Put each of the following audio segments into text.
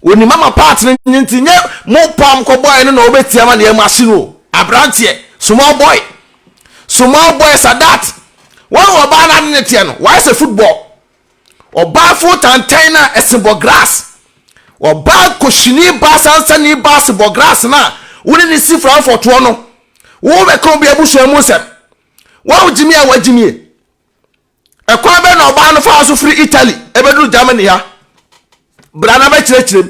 Onim ama part no nye nti nyɛ mo pam kɔbɔɛ no na ɔbɛtia ma nea mu ahye no o. Aberanteɛ, small boy, small boy Sadat. Wɔn ɔbaa no ane ne teɛ no, wayɛ sɛ football. Ɔbaa fo tantan na ɛse bɔ grass. Ɔbaa kɔhyini baa sansani baa se bɔ grass no a wo ne ne si Frankfurt no, wo bɛka obi abusua mu nsɛm. Wɔn gyimi a wagyimie. Ɛkwan bɛn na ɔbaa no faa so firi Italy ɛbɛduru Germany ha? Bra na bɛkyerɛkyerɛ mu.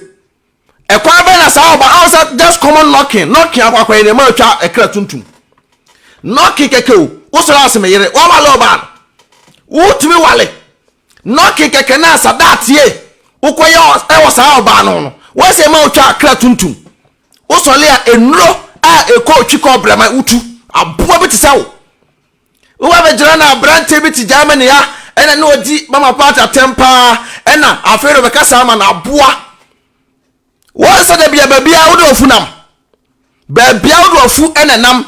Ɛkwan bɛn na saa ɔbaa ahụ sɛ just common knocking, knocking akɔ akɔyɛ nneɛma atwa ɛkra tuntum. Knocking kɛkɛ o, wosɔre ase me yere, wawale ɔbaa no. Wotumi wale. Knocking kɛkɛ na Sadat wokɔyɛ ɛwɔ saa ɔbaa no no. Wɔsɛ ɛma otwa akra tuntum. Wosɔre a nnuro a ɛkɔ otwi kɔ brɛma wotu. Aboa bi te sɛ wo. Woba bɛgyina na aberanteɛ bi te Germany ha ɛna ne ɔdi Mama Pat atɛm paa ɛna afei na ɔbɛka saa ma no aboa. Wɔn sɛ da bia baabia wode ɔfu nam. Baabia wode ɔfu ɛna nam.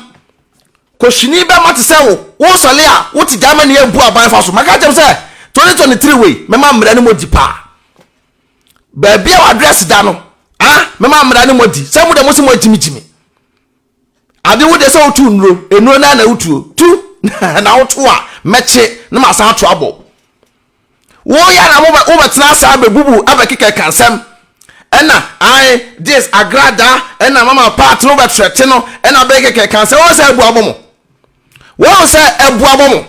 Kɔhwini bɛma te sɛ wo. Wosɔle a wote Germany abu aban fa so. Maka kyɛm sɛ 2023 wei mɛma mmara no mɔdi paa. Baabi a w'address da no ah mɛma mmara no mɔdi. Sɛ mo deɛ mo se mo agyimigyimi. Ade wo deɛ sɛ wotu nnuro, nnuro no ara na wotuo. Tu na woto a mɛkye na masan ato abɔ. Woyɛ na wobɛtena ase abɛbubu abɛkeka ka nsɛm. Ɛna ae this agrada ɛna mama part no wobɛtrɛte no ɛna abɛkeka ka nsɛm. Wɔn sɛ abu abɔ mo. Wɔn sɛ abu abɔ mo.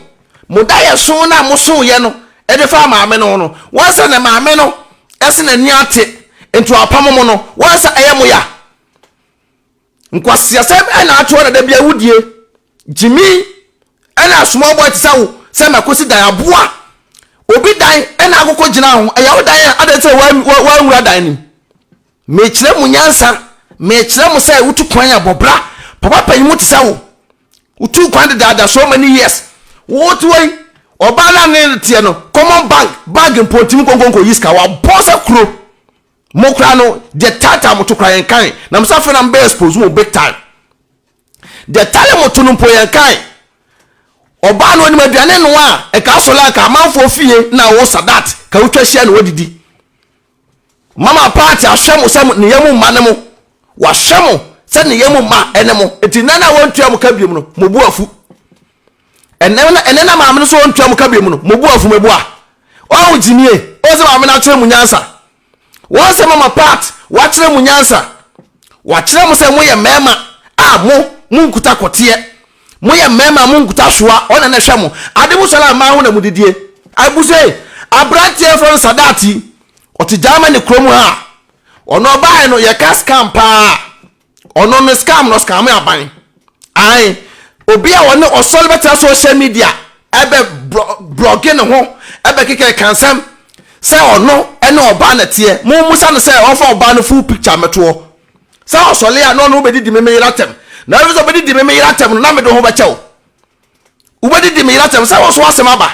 Mo da yɛ so na mo so yɛ no ɛde fa maame no ho no. Wɔn sɛ ne maame no ɛse n'ani ate nti wapam mo no. Wɔn sɛ ɛyɛ mo ya. Nkwaseasɛm ɛna ato na da bia wodie. Gyimi ɛna small boy te sɛ wo sɛ makosi dan aboa. Obi dan ɛna akokɔ gyina ho. Ɛyɛ wo dan a adɛn sɛ wanwura dan nim. Mekyerɛ mo nyansa. Mekyerɛ mo sɛ wotu kwan a bɔbra. Papa panyin mu te sɛ wo. Wotu kwan dedaada so many years. Wote wei ɔbaa no ne teɛ no common bank bag mpo ntimi nkonkonko yi sika wabɔ sɛ kuro. Mo koraa no deɛ taataa mo to koraa yɛn kan na mo sɛ afei na mo bɛ expose mo big time. Deɛ tale mo to no mpo yɛn kan. Ɔbaa no onim aduane noa a ɛka asɔre anka amanfoɔ fie na wo Sadat ka wotwa hyia na wadidi. Mama Party ahwɛ mo sɛ ne yam mma ne mo. Wahwɛ mo sɛ ne yam mma ne mo. Nti nna na wɔntua mo ka biom no mo bo afu. Ɛnɛ na ɛnɛ na maame no so ɔntua mo ka biom no mo bo afu meboa. Ɔho gyimie ɔsɛ maame no akyerɛ mo nyansa. Wɔn sɛ Mama Pat wakyerɛ mo nyansa. Wakyerɛ mo sɛ moyɛ mmarima a mo monkuta kɔteɛ. Moyɛ mmarima a monkuta soa. Ɔna na ɛhwɛ mo. Ade mo sɔre a mmaa ho na modidie. Abuse aberanteɛ frɛ no Sadat yi. Ɔte Germany kurom ha. Ɔno ɔbaeɛ no yɛka scam paa. Ɔno no scam no scam aban. Ae. Obi a ɔne ɔsɔre bɛtena social media ɛbɛ blɔge ne ho ɛbɛkeka ɛka nsɛm sɛ ɔno ɛne ɔbaa na teɛ. Mo musa no sɛ ɔmfa ɔbaa no full picture mɛtoɔ. Sɛ ɔsɔre a na ɔno wobɛdidi me me yere atɛm. Na ɛfiri sɛ ɔbɛdidi me me yere atɛm no na mede ho bɛkyɛ wo. Wobɛdidi me yere atɛm sɛ wo so asɛm aba.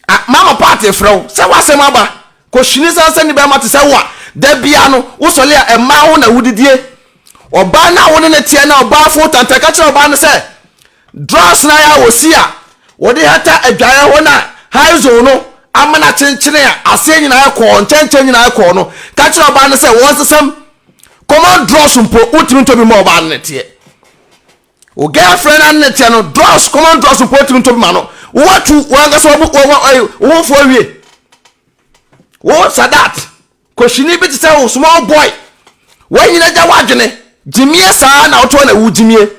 Ah, mama party frɛ wo sɛ w'asɛm aba. Kɔhwini san sɛ ne bɛrima te sɛ wo a, da bia no wosɔre a ɛmmaa ho na wodidie. Ɔbaa no a wo ne no teɛ na ɔbaa fo tantan ka kyerɛ ɔbaa no sɛ drugs no ayɛ a wɔsi a wɔde hata adwaeɛ hɔ na high zone no amena kyenkyene a aseɛ nyinaa kɔɔ nkyɛnkyɛn nyinaa kɔɔ no ka kyerɛ ɔbaa no sɛ wɔnsesɛm common drugs mpo wotumi ntɔ bi ma ɔbaa no ne teɛ. Wo girlfriend ano ne teɛ no drugs common drugs mpo wotumi ntɔ bi ma no. Wowatu wɔn ankasa wɔn wɔn wo ho fo awie. Wo Sadat kɔhwini bi te sɛ wo small boy. Wɔn nyina gya w'adwene. Gyimie saa na wotoɔ na wo gyimie.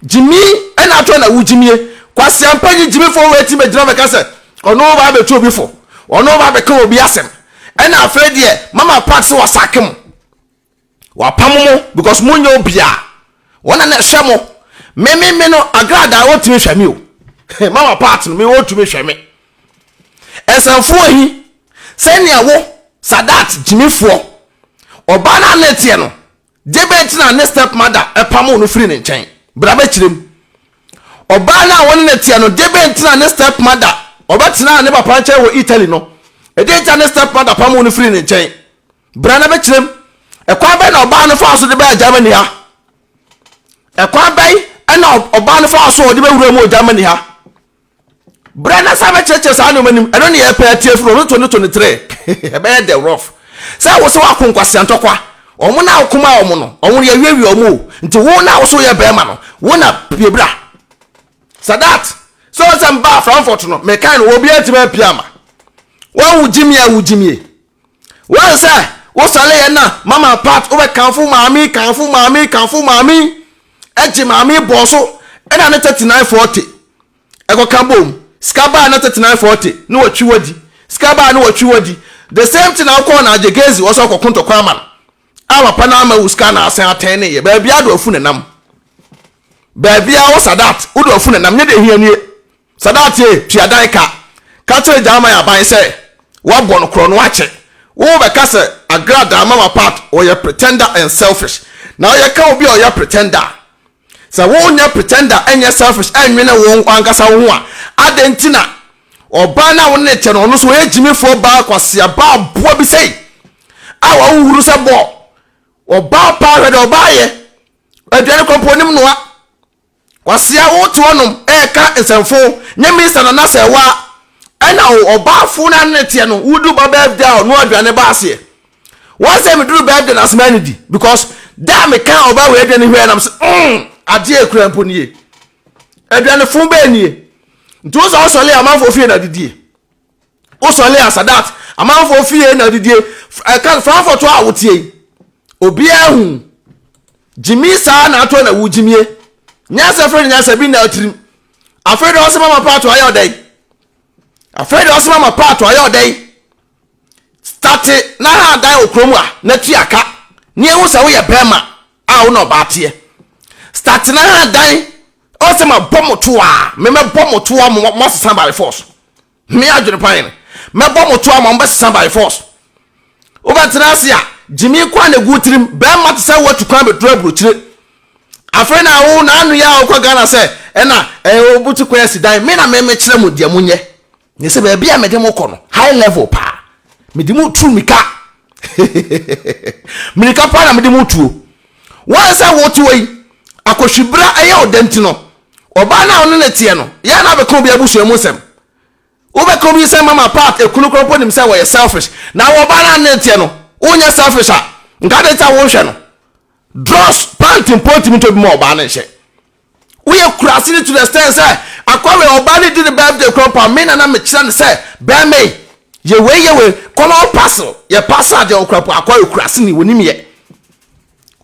Gyimi ɛna atoɔ na wo gyimie. Kwasiampa nyi gyimifoɔ wei ti bɛgyina bɛka sɛ ɔno ba abɛtu obi fo. Ɔno ba abɛka obi asɛm. Ɛna afei deɛ Mama Pat sɛ wɔsake mo. Wapam mo because mo nyɛ obi a wɔn na na ɛhwɛ mo. Me me me no agradaa wɔntumi hwɛ me o. Mama Pat no me wɔntumi hwɛ me. Ɛsɛnfoɔ hi sɛnea wo Sadat gyimifoɔ ɔbaa no a na ɛteɛ no gye bɛn ti na ne step mother ɛpamo no firi ne nkyɛn bra bɛkyerɛ mu. Ɔbaa no a wɔne no teɛ no gye bɛn ti na ne step mother ɔbɛtenaa ne papa nkyɛn wɔ Italy no ɛdeɛ nti na ne step mother pamo no firi ne nkyɛn. Bra na bɛkyerɛ mu. Ɛkwan bɛn na ɔbaa no faa so de bɛɛ Germany ha? Ɛkwan bɛn ɛna ɔbaa no faa so ɔde bɛwura mu wɔ Germany ha? Bra na san bɛkyerɛkyerɛ saa nneɛma nim. Ɛno ne yɛpɛ atie firi ɔno 2023. Ɛbɛyɛ the rough. Sɛ wo sɛ woako nkwasea ntɔkwa, wɔn na woko ma wɔn no, wɔn yɛawiawia wɔn o. Nti wo na wo so woyɛ bɛrima no, wo na pie bra. Sadat, sɛ wɔn sɛ mbaa Frankfurt no, mekae no, obiara ntumi ampie ama. Wɔn wo gyimie a wo gyimie. Wɔn sɛ wo sɔre yɛ na mama part wobɛ kanfo maame, kanfo maame, kanfo maame, ɛgye maame bɔɔ so, ɛna ne 3940. Ɛkɔka bom. Sika baa na 3940 na watwi wadi. Sika baa na watwi wadi. The same thing na wokɔɔ na Agyegezi wɔ sɛ ɔkɔko ntɔkwa ama no. A papa no ama wo sika na asan atɛn ne yɛ. Baabi a de wafu ne nam. Baabi a wo Sadat wode wafu ne nam. Nyɛ de hia nie. Sadat ye tua dan ka. Ka kyerɛ German aban sɛ wabɔ no korɔ no akyɛ. Wo bɛka sɛ Agradaa mama part ɔyɛ pretender and selfish. Na yɛka obi a ɔyɛ pretender a. Sɛ wonyɛ pretender nyɛ selfish nnwene wo ankasa wo ho a, adɛn nti na ɔbaa no a wo ne no te no, ɔno nso ɔyɛ gyimifoɔ baa kwasea baa aboa bi sei a wahuhuru sɛ bɔɔl. Ɔbaa paa hwɛ deɛ ɔbaa yɛ. Aduane kɔ mpo onim noa. Kwasea wote hɔnom ɛreka nsɛmfo nyɛ minsa nana sɛ wa ɛna ɔbaafo no a ne teɛ no wodu ba birthday a ɔno aduane ba aseɛ. Wɔn sɛ meduru birthday na asɛm anidi because da a meka ɔbaa wei aduane hwɛ nam sɛ adeɛ ekura mpo nie aduane fo bɛɛ nie nti wo sɛ ɔsɔle amanfoɔ fie na adidie wosɔle a Sadat amanfoɔ fie na adidie ɛka Frankfurt a wotie yi obiara hu gyimi saa na ato na wo gyimie nyansa fɛ ne nyansa bi na atirim afei de ɔsɛ mama paato ayɛ ɔdɛn afei de ɔsɛ mama paato ayɛ ɔdɛn Starte na ha dan wɔ kurom a na tua ka ne ehu sɛ woyɛ bɛrima a wo na ɔbaa teɛ. Starte na ha dan ɔsɛ ma bɔ mo to a me mɛ bɔ mo to a mo mo asesa by force. Me adwene pan no mɛ bɔ mo to a mo bɛ sesa by force. Wobɛtena ase a gyimi kwan na egu tirim bɛrima te sɛ watu kwan bɛduru aburokyire. Afei na wo na ano yɛ a wokɔ Ghana sɛ ɛna ɛɛ wobutu kwan asi dan me na me mekyerɛ mo deɛ monyɛ. Ne sɛ baabi a mede mo kɔ no high level paa mede mo tu mirika mirika paa na mede mo tuo wɔn sɛ wote hɔ yi akɔhwibra ɛyɛ ɔda nti no ɔbaa no a ɔne ne teɛ no yɛ na abɛka obi abusua mu nsɛm wobɛka obi sɛ mama part ekunu kora mpo nim sɛ wɔyɛ selfish na ɔbaa no a ne teɛ no wonyɛ selfish a nka de nti a wonhwɛ no Dross pant mpo ntumi ntɔ bi ma ɔbaa no nhyɛ. Woyɛ kurase no to the extent sɛ akɔwe ɔbaa no di ne birthday kora mpo a me na na mekyerɛ no sɛ bɛrima yi yɛ wei yɛ wei kɔma wo parcel yɛ parcel adeɛ ɔkora mpo akɔwe kurase ni wɔnim yɛ.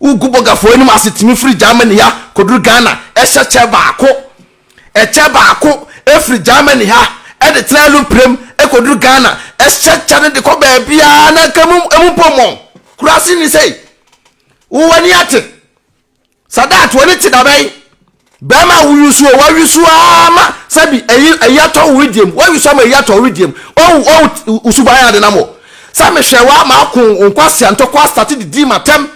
Wogu bɔgafoɔ anim ase tumi firi Germany ha kɔduru Ghana ɛhyɛ kyɛ baako ɛkyɛ baako ɛfiri Germany ha ɛde tena aluprem ɛkɔduru Ghana ɛhyɛ kyɛ no de kɔ baabiara na nka mu emu mpo mmɔn kurase ni sei. Wo w'ani ate. Sadat w'ani te dabɛn. Bɛrima a woyusu o wayusu aa ma sɛbi ɛyi ɛyi atɔ wo wedeɛ mu wayusu ama ɛyi atɔ wo wedeɛ mu ɔwu ɔwu usuban ade nam wɔ sɛ mehwɛ wa ma ako nkwasia ntɔkwa asate didi ma tɛm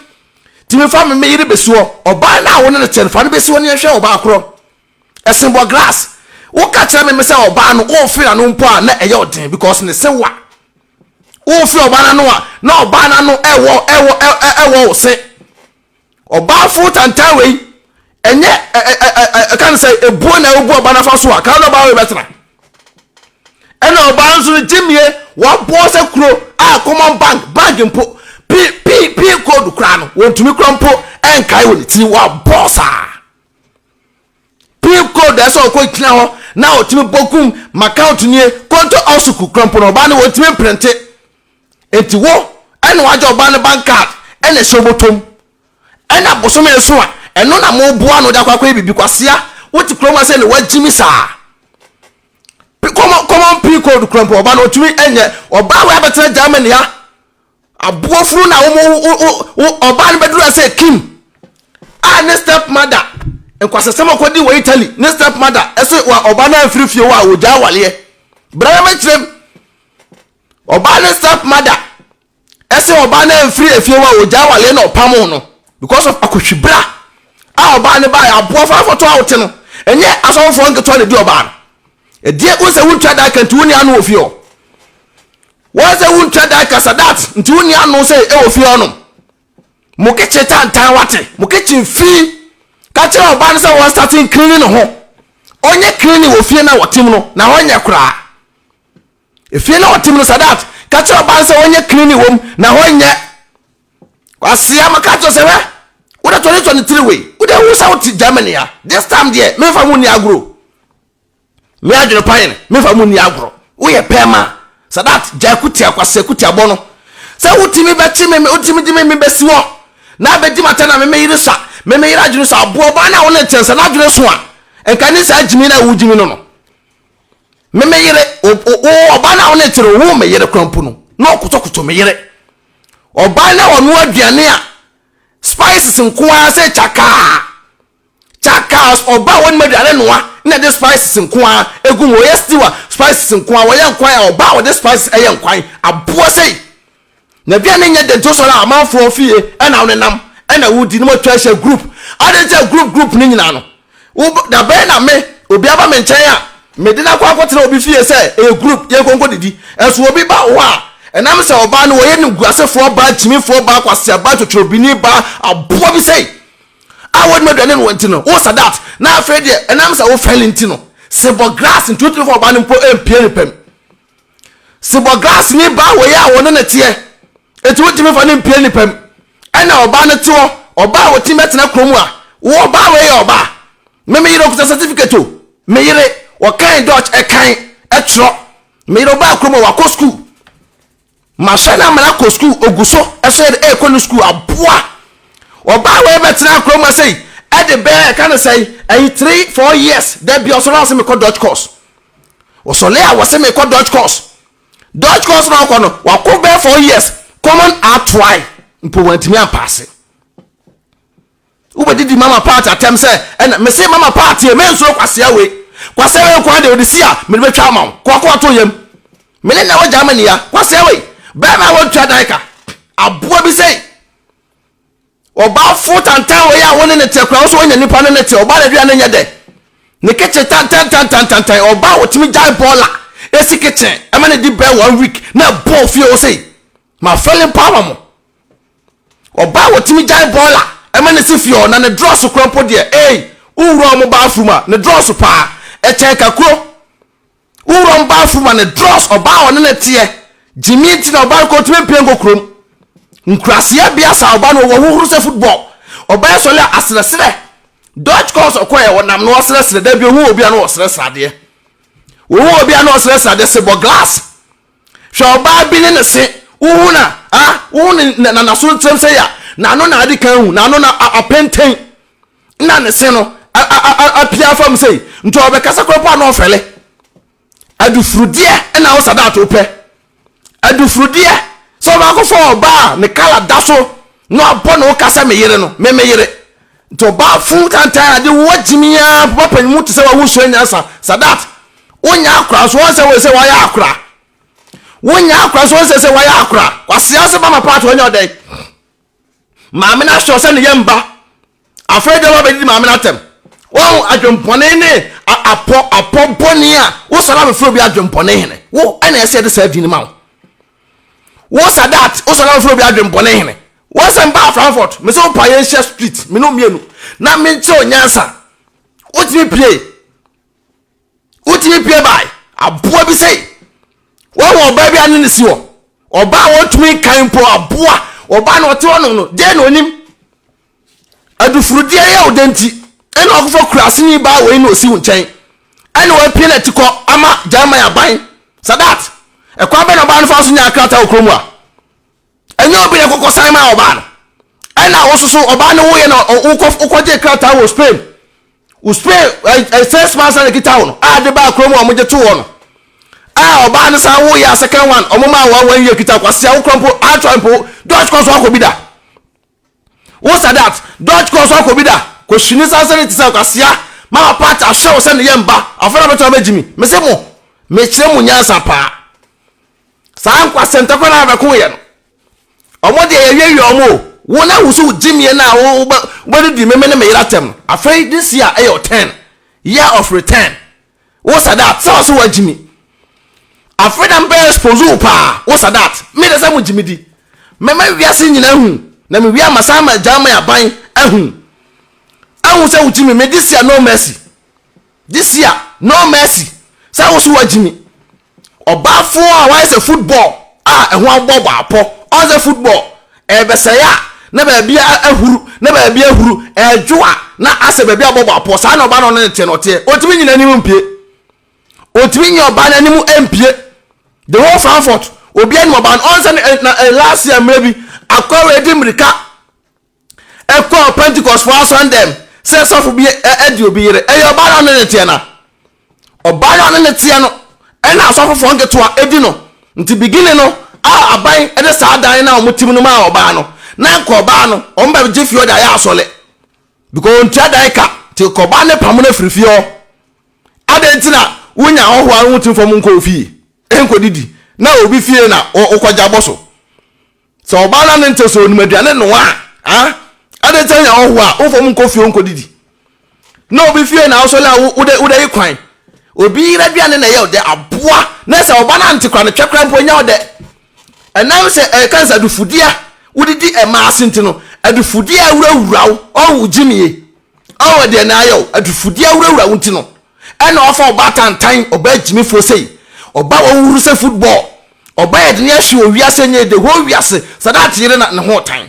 tumi fa me me yere besi hɔ ɔbaa no a wo ne no te no fa no besi hɔ ne yɛnhwɛ ɔbaa korɔ ɛsen bɔ glass woka kyerɛ me me sɛ ɔbaa no ɔɔfiri ano mpo a na ɛyɛ ɔden because ne se wa Wofi ɔbaa no ano a, na ɔbaa no ano ɛwɔ ɛwɔ ɛwɔ wo se. Ɔbaa fo tantan wei, ɛnyɛ ɛka no sɛ ebuo na ebu ɔbaa no afa so a, kan na ɔbaa wei bɛtena. Ɛna ɔbaa nso no gyimie waboɔ sɛ kuro a common bank bank mpo pi pi pi code koraa no wɔntumi kora mpo ɛnkae wɔ ne tiri wabɔ saa. Pin code ɛsɛ ɔkɔ gyina hɔ na ɔtumi bɔ gum m'account nie konto ɔsuku kura mpo na ɔbaa no wɔntumi mprinte nti wo ɛna wagye ɔbaa no bank card ɛna ɛhyɛ ɔbɔtɔm ɛna bosome nso a ɛno na mo boa no de akɔ akɔyɛ biribi kwasea wote kurom asɛ na wagyimi saa common common pin code kura mpo ɔbaa no ɔtumi ɛnyɛ ɔbaa wei abɛtena Germany ha Aboɔ funu na wɔn wo ɔbaa no bɛduru sɛ Kim a ne step mother nkwasasɛm ɔkɔdi wɔ Italy ne step mother ɛsɛ wa ɔbaa no amfiri fie hɔ a wɔgya awaleɛ bra na mɛkyerɛm ɔbaa ne step mother ɛsɛ ɔbaa no amfiri efie hɔ a wɔgya awaleɛ na ɔpamo no because of akɔhwibra a ɔbaa no baeɛ aboɔ fafoto a wote no ɛnyɛ asɔfofoɔ nketewa na ɛdi ɔbaa no ɛdeɛ wo sɛ wontwa da ka nti wo ne ano wɔ fie hɔ Wɔn sɛ wontwa dan kasa dat nti wonni ano sɛ ɛwɔ fie hɔnom. Mo kitchen tantan wate, mo kitchen fi. Ka kyerɛ ɔbaa no sɛ wɔn starting cleaning ne ho. Ɔnyɛ cleaning wɔ fie na wɔtem no na hɔ nyɛ koraa. Efie na wɔtem no Sadat, Ka kyerɛ ɔbaa no sɛ ɔnyɛ cleaning wom na hɔ nyɛ. Kwasea maka kyerɛ sɛ hwɛ wode 2023 wei wode hu sɛ wote Germany a this time deɛ memfa mu nni agorɔ. Me adwene pa yɛn memfa mu nni agorɔ. Woyɛ pɛɛma Sadat gyae kutia kwasea kutia bɔ no sɛ wotumi bɛkye me wotumi de me me bɛsi hɔ na abɛdi mata na me me yere sa me me yere adwene so aboɔ ɔbaa no a wo ne kyɛn sɛ n'adwene so a nka ne saa gyimi no a wogyimi no no Me me yere, wo ɔbaa no a wo ne te no, wo me yere kora mpo no, na ɔkotokoto me yere. Ɔbaa no a ɔno aduane a spices nko ara sɛ kyakaa kyakaa ɔbaa a wɔnim aduane noa na ɛde spices nko ara egu mu ɔyɛ stew a spices nko ara wɔyɛ nkwan a ɔbaa a wɔde spices ɛyɛ nkwan aboa sɛyi. Na aduane nyɛ dɛ nti wosɔre a amanfoɔ fie ɛna wonenam ɛna wodi na moatwa ahyia group adɛn nti a group group no nyinaa no wo dabɛn na me obi aba me nkyɛn a mede no akɔ akɔtena obi fie sɛ ɛyɛ group yɛnkɔ nkɔ didi ɛso obi ba wo hɔ a ɛnam sɛ ɔbaa no wɔyɛ nimguasefoɔ baa gyimifoɔ baa kwasea baa twotworobini baa aboa bi sɛi a wɔnim aduane no nti no wo sadat na afei deɛ ɛnam sɛ wo fɛle nti no sebɔ grass nti wotumi fa ɔbaa no mpo mpie ne pɛm Sebɔ glass ni baa wei a wɔne no teɛ eti wontumi fa no mpie nipa mu ɛna ɔbaa no te hɔ ɔbaa a wɔtumi bɛtena kurom a wo ɔbaa wei yɛ ɔbaa me me yere ɔkuta certificate o me yere ɔkan Dutch ɛkan ɛtwerɛ me yere ɔbaa kurom a wakɔ school mahwɛ no amana kɔ school ogu so ɛso yɛ de ɛkɔ no school aboa ɔbaa wei bɛtena kurom a sɛi ɛde bɛɛ ɛka no sɛi ɛyi 3 4 years da bi ɔsɔre a ɔsɛ mekɔ Dutch course Ɔsɔle a wɔse mekɔ Dutch course. Dutch course na ɔkɔ no, wakɔ bɛyɛ 4 years. Common A try mpo wantumi ampaase. Wobɛdidi mama part atɛm sɛ ɛna mese mama part yɛ mensuro kwasea wei. Kwasea wei nko ara deɛ ɔde si a mede bɛtwa ama wo. Kɔkɔ ato yam. Mene na wɔ Germany ya. Kwasea wei. Bɛrima a wɔntua dan ka. Aboa bi sɛi. Ɔbaa fo tantan wei a wo ne ne te koraa wo so woanya nipa ne ne te ɔbaa n'aduane nyɛ dɛ ne kitchen tantantantantantan ɔbaa a wɔtumi gyae bɔɔla esi kitchen ɛma ne di bɛɛ one week na ɛbɔ fie hɔ sei ma fɛle mpo ama mo ɔbaa a wɔtumi gyae bɔɔla ɛma ne si fie hɔ na ne drɔs koraa mpo deɛ ei wowura ɔmo bathroom a ne drɔs paa ɛkyɛn kakuro Wo wura ɔbaa furu ma ne drugs ɔbaa a ɔne no teɛ gyimie nti na ɔbaa no kɔ ɔtumi mpie nkɔ kurom nkuraseɛ bea saa ɔbaa no wɔ hohoro sɛ football ɔbaa yɛ sɔle a aserɛserɛ dodge course ɔkɔɛ ɔnam no ɔserɛserɛ da bi ohun obi a no ɔserɛserɛ adeɛ ohun obi a no ɔserɛserɛ adeɛ se bɔ glass hwɛ ɔbaa bi ne ne se wohu na ah wohu ne na naso nsɛm sɛ ya n'ano na ade kan hu n'ano na apɛntɛn na ne se no apia fam sei nti ɔbɛkasa koraa mpo a na ɔfɛle adufurudeɛ na wo sadat wopɛ adufurudeɛ sɛ ɔbaakɔfo ɔbaa ne kala da so na ɔbɔ ne wo ka sɛ me yere no me me yere nti ɔbaa fun tantan ade wo agyimi a papa panyin mu te sɛ wawo sua nyansa sadat wonya akora nso wɔn sɛ wɔ sɛ wɔayɛ akora wonya akora nso wɔn sɛ sɛ wɔayɛ akora kwasea sɛ mama paati wɔnyɛ ɔdɛn Maame no ahyɛ sɛ ne yam ba. Afei deɛ wabɛdidi maame no atɛm. Wɔn adwempɔne ne apɔ apɔ bɔne a wosɔre abɛfrɛ obi adwempɔne hene. Wo ɛna ɛsɛ yɛde saa din ma wo. Wo Sadat wosɔre abɛfrɛ obi adwempɔne hene. Wɔsɛ mba Frankfurt me sɛ wopa yɛn hyɛ street me no mmienu na menkyerɛ nyansa. Wotumi pie. Wotumi pie bae aboa bi sei. Wɔn ɔbaa bi ane ne si hɔ. Ɔbaa a wɔntumi nkan mpo aboa. Ɔbaa na ɔte hɔ no deɛ na onim. Adufurudeɛ yɛ wo dɛ nti ɛna ɔkɔfa kuraseni baa wei na osi wo nkyɛn. Ɛna wapie n'akyi kɔ ama German aban. Sadat, ɛkwan bɛn na ɔbaa no fa so nyaa krataa wɔ kurom a? Ɛnyɛ obi na ɛkɔkɔ san maa ɔbaa no. Ɛna wo soso ɔbaa no woyɛ na wokɔ wokɔgye krataa wɔ Spain. Wo Spain ɛ 6 months na kita wo no a de baa kurom a wɔgye to wɔ no. A ɔbaa no san woyɛ a second one ɔmo maa wɔn 1 year kita kwasia wo kora mpo atwa mpo Dutch kɔ so akɔ bi da. Wo Sadat Dutch kɔ so akɔ bi da. Kɔhwini sansane te sɛ kwasia mama part ahyɛ wo sɛ ne yɛ mba afei na bɛtɔ abɛgye mi. Mese mo mekyerɛ mo nyansa paa. Saa nkwasɛ ntɔkwa no a bɛko yɛ no ɔmo deɛ yɛwiawia ɔmo o wo na wo so gyimie no a wobɛdidi meme ne me yere atɛm no afei this year ɛyɛ ɔtɛn year of return wo Sadat sɛ ɔso wagyimi afei na mbɛ expose wo paa wo Sadat me de sɛ mo gyimi di mɛma wiase nyina hu na me wia masa ama German aban ahu ahu sɛ wo gyimi me this year no mercy this year no mercy sɛ wo so wagyimi ɔbaafoɔ a wayɛ sɛ football. a ɛho abɔbɔ apɔ. Ɔn sɛ football ɛrebɛsɛe a na baabi ahuru na baabi ahuru, ɛredwo a na asɛ baabi abɔbɔ apɔ. Saa na ɔbaa no ɔne ne teɛ no ɔteɛ. Ɔntumi nyi n'anim mpue. Ɔntumi nyi ɔbaa no anim mpue. The whole Frankfurt obi anim ɔbaa no. Ɔn sɛ na last year mmerɛ bi akɔa wei de mmirika ɛkɔɔ Pentecost fo asɔre dɛm sɛ sɔfo bi adi obi yere. Ɛyɛ ɔbaa no ɔne ne teɛ na ɔbaa no ɔne ne teɛ no ɛna asɔfofoɔ nketewa edi no. Nti beginning no a aban ɛde saa dan na wɔn tim no maa ɔbaa no, na nka ɔbaa no wɔn bɛ gye fie ɔde ayɛ asɔre because ontua dan ka. Nti nka ɔbaa no pam no afiri fie hɔ. Adɛn nti na wonya ahɔhoɔ a wotim fam nkɔ ofie nkɔdidi na obi fie na wokɔgya bɔ so? Sɛ ɔbaa no ne nte sɛ onim aduane noa a, ah, adɛn nti na wonya ahɔhoɔ a womfa mu nkɔ fie nkɔdidi na obi fie na wosɔre a wode wode yi kwan? Obi yere aduane na ɛyɛ ɔdɛ aboa na sɛ ɔba no ante kora no twɛ kora mpo ɛnyɛ ɔdɛ. Ɛnam sɛ ɛka sɛ adufudeɛ a wodidi ɛma ase nti no, adufudeɛ a awurawura wo ɔwo gyimie ɔwɔ deɛ na ayɛ wo adufudeɛ awurawura wo nti no ɛna ɔfa ɔba tantan ɔba agyimifoɔ sei ɔba wɔwuru sɛ football ɔba yɛde ne ahwe wɔ wiase nyɛ the whole wiase. Sadat yere na ne ho tan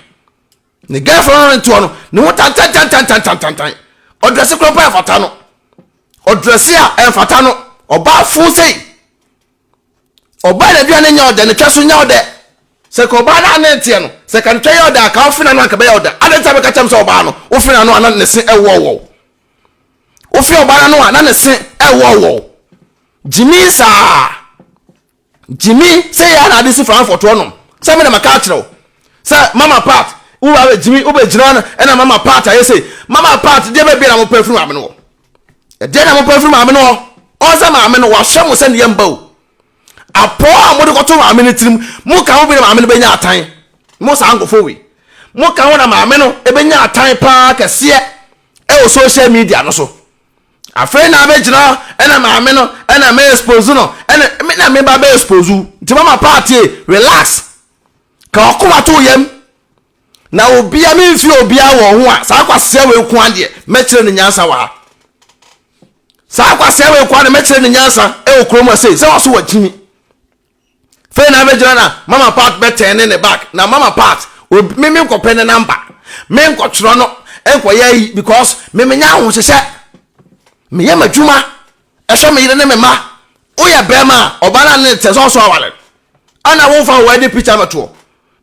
ne girlfriend no ntoɔ no ne ho tantantantantantantan. Ɔdrɛse kora mpo ɛmfata no, ɔdrɛse a ɛmfata no. Ɔbaa fo sei, ɔbaa na aduane nyɛ ɔdɛ, ne twɛ so nyɛ ɔdɛ. Sɛ ka ɔbaa no ane nteɛ no, sɛ ka ne twɛ yɛ ɔdɛ a, ka wofena no anka bɛyɛ ɔdɛ. Ade nti a bɛka kyɛm sɛ ɔbaa no wofena no a na ne se ɛwɔwɔw, wofe ɔbaa no a na ne se ɛwɔwɔw. Gyimi saa, gyimi sɛ yɛ na ade si Frankfurt hɔ sɛ me na maka akyerɛ wo sɛ Mama Part wo ba gyimi wobɛgyina no ɛna Mama Part ayɛ sɛ Mama Part deɛ bɛbia na mopɛ afiri maame no hɔ. Ɛdeɛ na mopɛ afiri maame no hɔ? Ɔn sɛ maame no wahyɛ mo sɛ ne yɛmba o apɔ a mode kɔto maame no tirim. Mo ka ho bi na maame no bɛnya atan. Mo saa nkɔfo wei, mo ka ho na maame no ɛbɛnya atan paa kɛseɛ ɛwɔ social media no so. Afei na abɛgyina ɛna maame no ɛna mɛ expose no ɛna me na me ba bɛ expose. Nti Mama Part, relax, ka ɔkoma to yam na obia memfi obia wɔ ho a saa kwasea wei ko adeɛ mɛkyerɛ ne nyansa wɔ ha. Saa kwasea wei ko adeɛ mɛkyerɛ ne nyansa ɛwɔ kurom ase sɛ wɔso wɔ kyimi. Fei na abɛgyina na Mama Part bɛtɛn ne ne back na Mama Part me me nkɔpɛ ne number, me nkɔtwerɛ no nkɔyɛ yi because me menya ahohyehyɛ, meyɛ m'adwuma, ɛhwɛ me yere ne me mma. Woyɛ bɛrima a ɔbaa no ne tɛ sɛ ɔso awale ana womfa wo wedding picture mɛtoɔ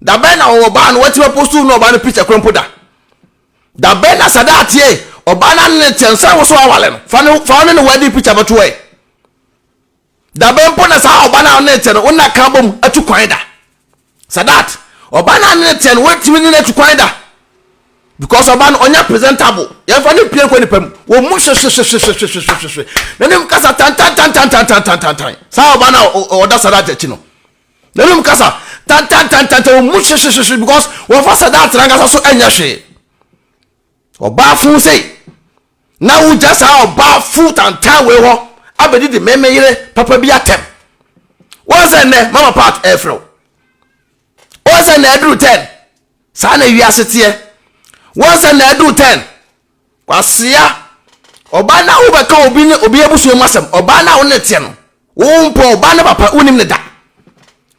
da bɛn na wɔwɔ baa no watumi apost no ɔbaa no picture kora mpo da da bɛn na Sadat ye ɔbaa no ne tɛ nsa wo so awale no fa ne fa ne ne wedding picture bɛtoɔ ɛ da bɛn mpo na saa ɔba no a ɔne teɛ no wo na ka bom atu kwan da? Sadat, ɔba no a ne teɛ no wɔntumi ne no atu kwan da because ɔba no ɔnyɛ presentable. Yɛmfa ne pie nkɔ nipa mu wɔn mu hwehwehwehwehwehwehwehwɛ n'anim kasa tantantantantantantantan. Saa ɔba no a ɔda Sadat akyi no n'anim kasa tantantantantan wɔn mu hwehwehwehwɛ because wɔfa Sadat nankasa so ɛnyɛ hwee. Ɔbaa fun sei na wogya saa ɔbaa fu tantan wei hɔ abɛdidi meme yere papa bi atɛm. Wɔn sɛ nnɛ Mama Part ɛfrɛ wo. Wɔn sɛ nnɛ aduru 10. Saa na wiase teɛ. Wɔn sɛ nnɛ aduru 10. Kwasea ɔbaa na wobɛka obi ne obi abusua mu asɛm. Ɔbaa na wo ne teɛ no, wo mpo ɔbaa ne papa wonim ne da.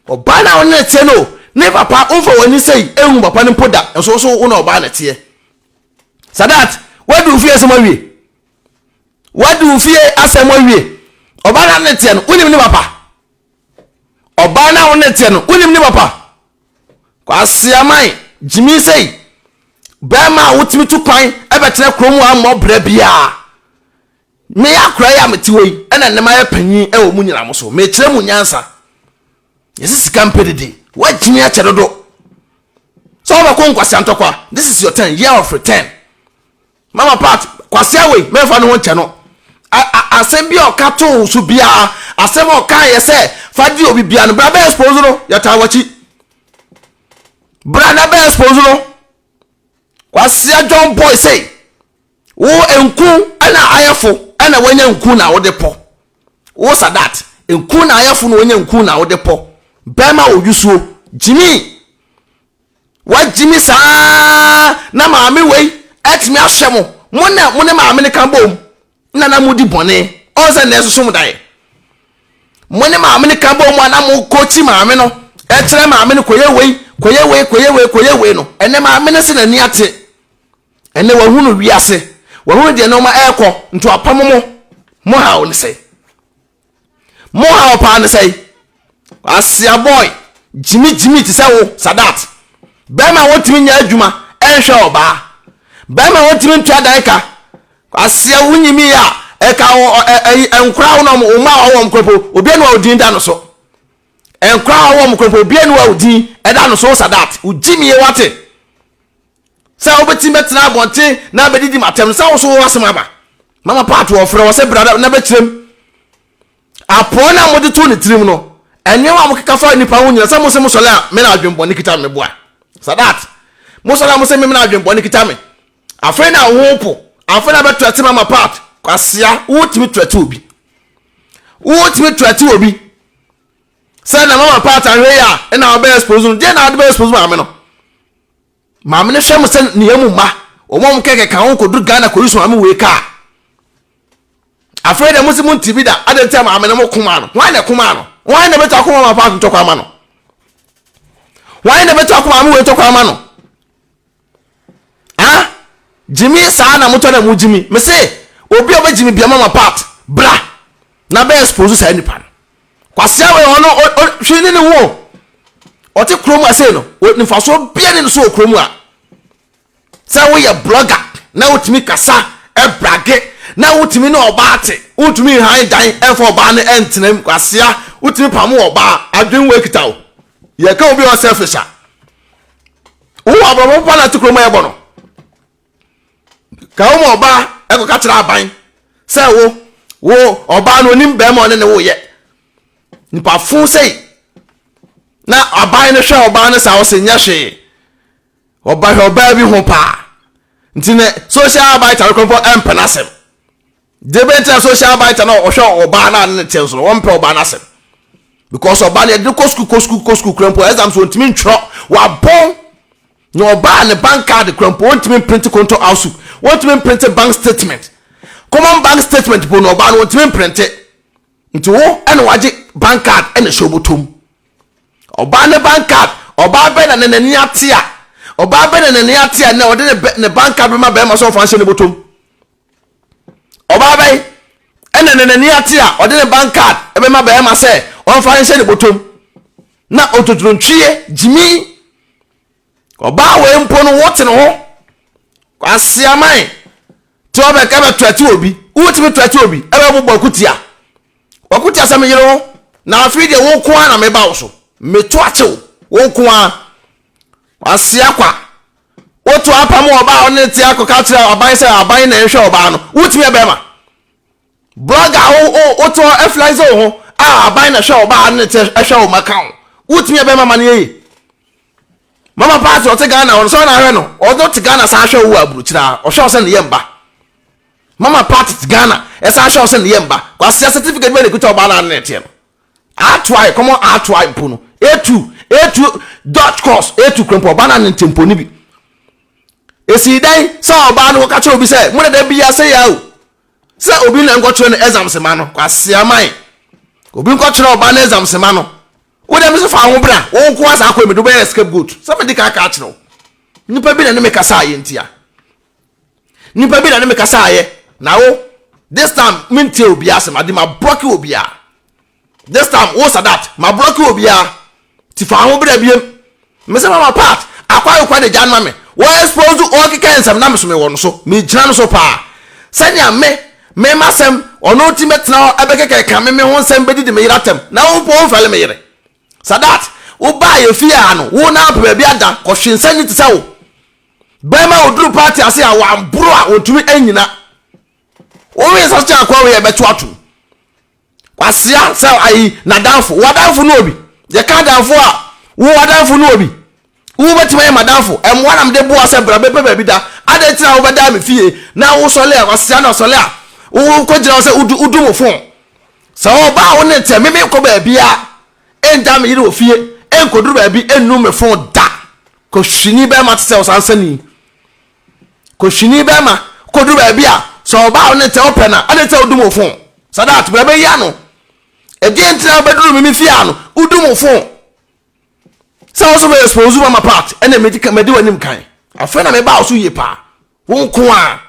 Ɔbaa na wo ne teɛ no, ne papa womfa w'ani sɛi ehu papa no mpo da. Nso so wo na ɔbaa ne teɛ. Sadat, wadi wo fie asɛm awie, wadi wo fie asɛm awie. Ɔbaa na ne teɛ no wonim ne papa. Ɔbaa na wo ne teɛ no wonim ne papa. Kwasiaman gyimi sɛi bɛrima a wotumi tu kwan ɛbɛtena kurom a mmɔ brɛ biara. Meyɛ akora yi a mete hɔ yi ɛna nnɛma yɛ panyin ɛwɔ mu nyinaa mo so mekyerɛ mu nyansa. Yɛsɛ sika mpɛ didi wagyimi akyɛ dodo sɛ wobɛkɔ nkwasia ntɔkwa. This is your turn, year of return. Mama Part kwasia wei mɛmfa ne ho nkyɛ no. Asɛm bi a ɔka too so biara, asɛm a ɔka yɛ sɛ fa di obi biara no, bra bɛ expose no. Yɛtaa wakyi bra na bɛ expose no. Kwasia John Boy sei wo nku ɛna ayɛfo ɛna wanya nku na wode pɔ wo. Sadat nku na ayɛfo na wanya nku na wode pɔ bɛrima wɔ yusuo gyimi wagyimi saa na maame wei ɛtumi ahyɛ mo mo na mo ne maame ne ka bom na na mo di bɔne. Ɔn sɛ nnɛ soso mo daeɛ mo ne maame ne ka bom a na mo kɔkyi maame no. Ɛkyerɛ maame no kɔyɛ wei, kɔyɛ wei, kɔyɛ wei, kɔyɛ wei no, ɛnɛ maame no se n'ani ate. Ɛnɛ wahunu wiase, wahunu deɛ nneɛma ɛrekɔ, nti wapam mo. Mo haw ne sɛn? Mo haw paa ne sɛn? Asia boy, gyimi gyimi te sɛ wo, Sadat. Bɛrima a wɔntumi nyɛ adwuma ɛnhwɛ ɔbaa. Bɛrima a wɔntumi ntua dan ka. Asia wo nyimi a ɛka nkora wo na wo mma a wɔwɔ wɔn kora po, obi anu a odin da no so. Nkora a wɔwɔ wɔn kora po, obi anu a odin ɛda no so, Sadat. Wo gyimi wate. Sɛ wobɛtumi bɛtena abɔnten na abɛdidi m'atɛm no, sɛ wo so wowɔ asɛm aba. Mama Pat wɔfrɛ wɔ sɛ bra na bɛkyerɛm. Apɔw no a mode too ne tirim no, nneɛma a mokeka fa nnipa ho nyina, sɛ mo se mosɔre a me na adwembɔne kita me meboa. Sadat, mosɔre a mo se me na adwembɔne kita me. Afei na wo po, afei na bɛtrɛte Mama Pat. Kwasea, wotumi trɛte obi. Wotumi trɛte obi. Sɛ na Mama Pat ahwɛ yi a, ɛna wobɛ expose no. Deɛ na wode bɛ expose maame no? Maame no hwɛ mo sɛ ne yam mma. Wɔn a wɔkɛkɛ ka ho kɔduru Ghana kɔyi so maame wei kaa. Afei deɛ mo se mo nte bi da. Adɛn nti a maame no mo koma no? Hwan na ɛkoma no? Hwan na ɛbɛtɔ akoma ma paako ntɔkwa ama no? Hwan na ɛbɛtɔ akoma maame wei ntɔkwa ama no? Ah? Gyimi saa na motɔ na mo gyimi. Me se obi a ɔbɛgyimi bia mama part bra na bɛ expose saa nipa no. Kwasea wei ɔno hwee ne ne ho ɔte kurom a sei no mfasoɔ bia ne no so wɔ kurom a sɛ woyɛ blogger na wotumi kasa ɛbrage na wotumi ne ɔbaa te wotumi han dan ɛmfa ɔbaa no ɛntenam. Kwasea wotumi pamo ɔbaa adwene wɔ ekita wo yɛka obi a ɔsɛ fish a wowɔ abrabɔ papa na te kurom a ɛbɔ no ka wo ma ɔbaa ɛkɔka kyerɛ aban sɛ wo ɔbaa no onim bɛrima ɔne ne woyɛ nipa fo sei na aban no hwɛ ɔbaa no saa ɔsɛ nyɛ hwee ɔba hwɛ ɔbaa bi ho paa nti ne social arbeiter no kɔmpɔ ɛmpɛ n'asɛm de bɛ ntina social arbeiter no ɔhwɛ ɔbaa no a ne ne te nso no wɔmpɛ ɔbaa no asɛm because ɔbaa no yɛde kɔ sukuu kɔ sukuu kɔ sukuu kura mpo exams wɔntumi ntwerɛ wabɔn na ɔbaa ne bank card kura mpo wɔntumi mprint konto house wɔntumi mprint bank statement, common bank statement po na ɔbaa no wɔntumi mprint. Nti wo ɛna wagye bank card ɛna ɛhyɛ ɔbɔtɔm ɔbaa ne bank card. Ɔbaa bɛ na ne n'ani ate a, ɔbaa bɛ na n'ani ate a na ɔde ne bank card bɛma bɛrima sɛ ɔfa nhyɛ ne bɔtɔm. Ɔbaa bɛn ɛna ne n'ani ate a ɔde ne bank card ɛbɛma bɛrima sɛ ɔmfa nhyɛ ne bɔtɔm na ototurontwie gyimi? Ɔbaa wei mpo no wote ne ho kwasiaman tí ɔbɛ ɛbɛ tɛte obi, wotumi tɛte obi ɛbɛ bobɔ akutia wakutia sɛ meyere ho na afei deɛ wo nko ara na meba wo so meto akyew wo nko ara wasia kwa woto apam ɔbaa ɔne ne te akɔka kyerɛ aban sɛ aban na ɛnhwɛ ɔbaa no. Wotumi ɛbɛrima blogger wo wo woto ɛflɛnse wo ho a aban na ɛhwɛ ɔbaa ne te ɛhwɛ wo maka wo. Wotumi ɛbɛrima ma no yɛ yie. Mama Paati ɔte Ghana ɔno sɛ ɔna ahwɛ no ɔno te Ghana san ahwɛ wo wɔ aburokyire a ɔhwɛ wo sɛ ne yɛ mba. Mama Paati te Ghana ɛsan ahwɛ wo sɛ ne yɛ mba. Kwasia certificate bɛ na ekuta ɔbaa na ne teɛ no A2 kɔmɔ A2 mpo no A2 A2 dot course A2 kura mpo ɔbaa na ne te mpo ne bi esi dan sɛ ɔbaa no kɔka kyerɛ obi sɛ mo dada bi ase ya o sɛ obi na nkɔkyerɛ no exams ma no. Kwasia man obi nkɔkyerɛ ɔbaa no exams ma no. Wo dɛm so fa ho bra wo nko asa akɔ mi do bɛyɛ scapegoat sɛ mede ka aka akyerɛ wo. Nipa bi na ne me kasa ayɛ ntia nipa bi na ne me kasa ayɛ na wo this time mentie obi asɛm ade ma block obiara. This time wo Sadat ma block obiara ti fa ho bra biem. Me sɛ Mama Part akɔ ayokwa de gya no ma me wɔ expose ɔkeka nsɛm na me so mewɔ no so megyina no so paa sɛnea me masɛm ɔno ti mɛtena hɔ ɛbɛkɛkɛ ka me ho nsɛm bɛdidi me yere atɛm na wo mpo womfɛle me yere. Sadat wobaa yɛ fie a no wo na apɛ baabi ada kɔhwe nsa ni te sɛ wo bɛrima oduru party ase a wamboro a wɔntumi anyina wowe nsa so kyɛ akɔ wei ɛbɛto atom. Kwasia sɛ ayi n'adamfo w'adamfo no obi yɛka adamfo a wo adamfo no obi wo bɛtumi ayɛ m'adamfo ɛmmoa na mede boa sɛ bra bɛpɛ baabi da adɛn nti na wobɛdaa me fie na wosɔle a kwasia na ɔsɔle a wokɔgyina hɔ sɛ wodu wodu mo fon sɛ ɔba a wo ne ntɛ meme kɔ baabi a ɛngya me yere wɔ fie ɛnkɔduru baabi ɛnnu me fon da. Kɔhwini bɛrima te sɛ ɔsansani kɔhwini bɛrima kɔduru baabi a sɛ ɔba a wo ne ntɛ wopɛ na adɛn nti na wodu mo fon. Sadat bra bɛyi ano ɛdeɛ nti na wobɛduru me me fie a no wodu mo fon. Sɛ wo so bɛ expose mama part ɛna medi madi w'anim kan. Afei na meba wo so yie paa. Wo nko a.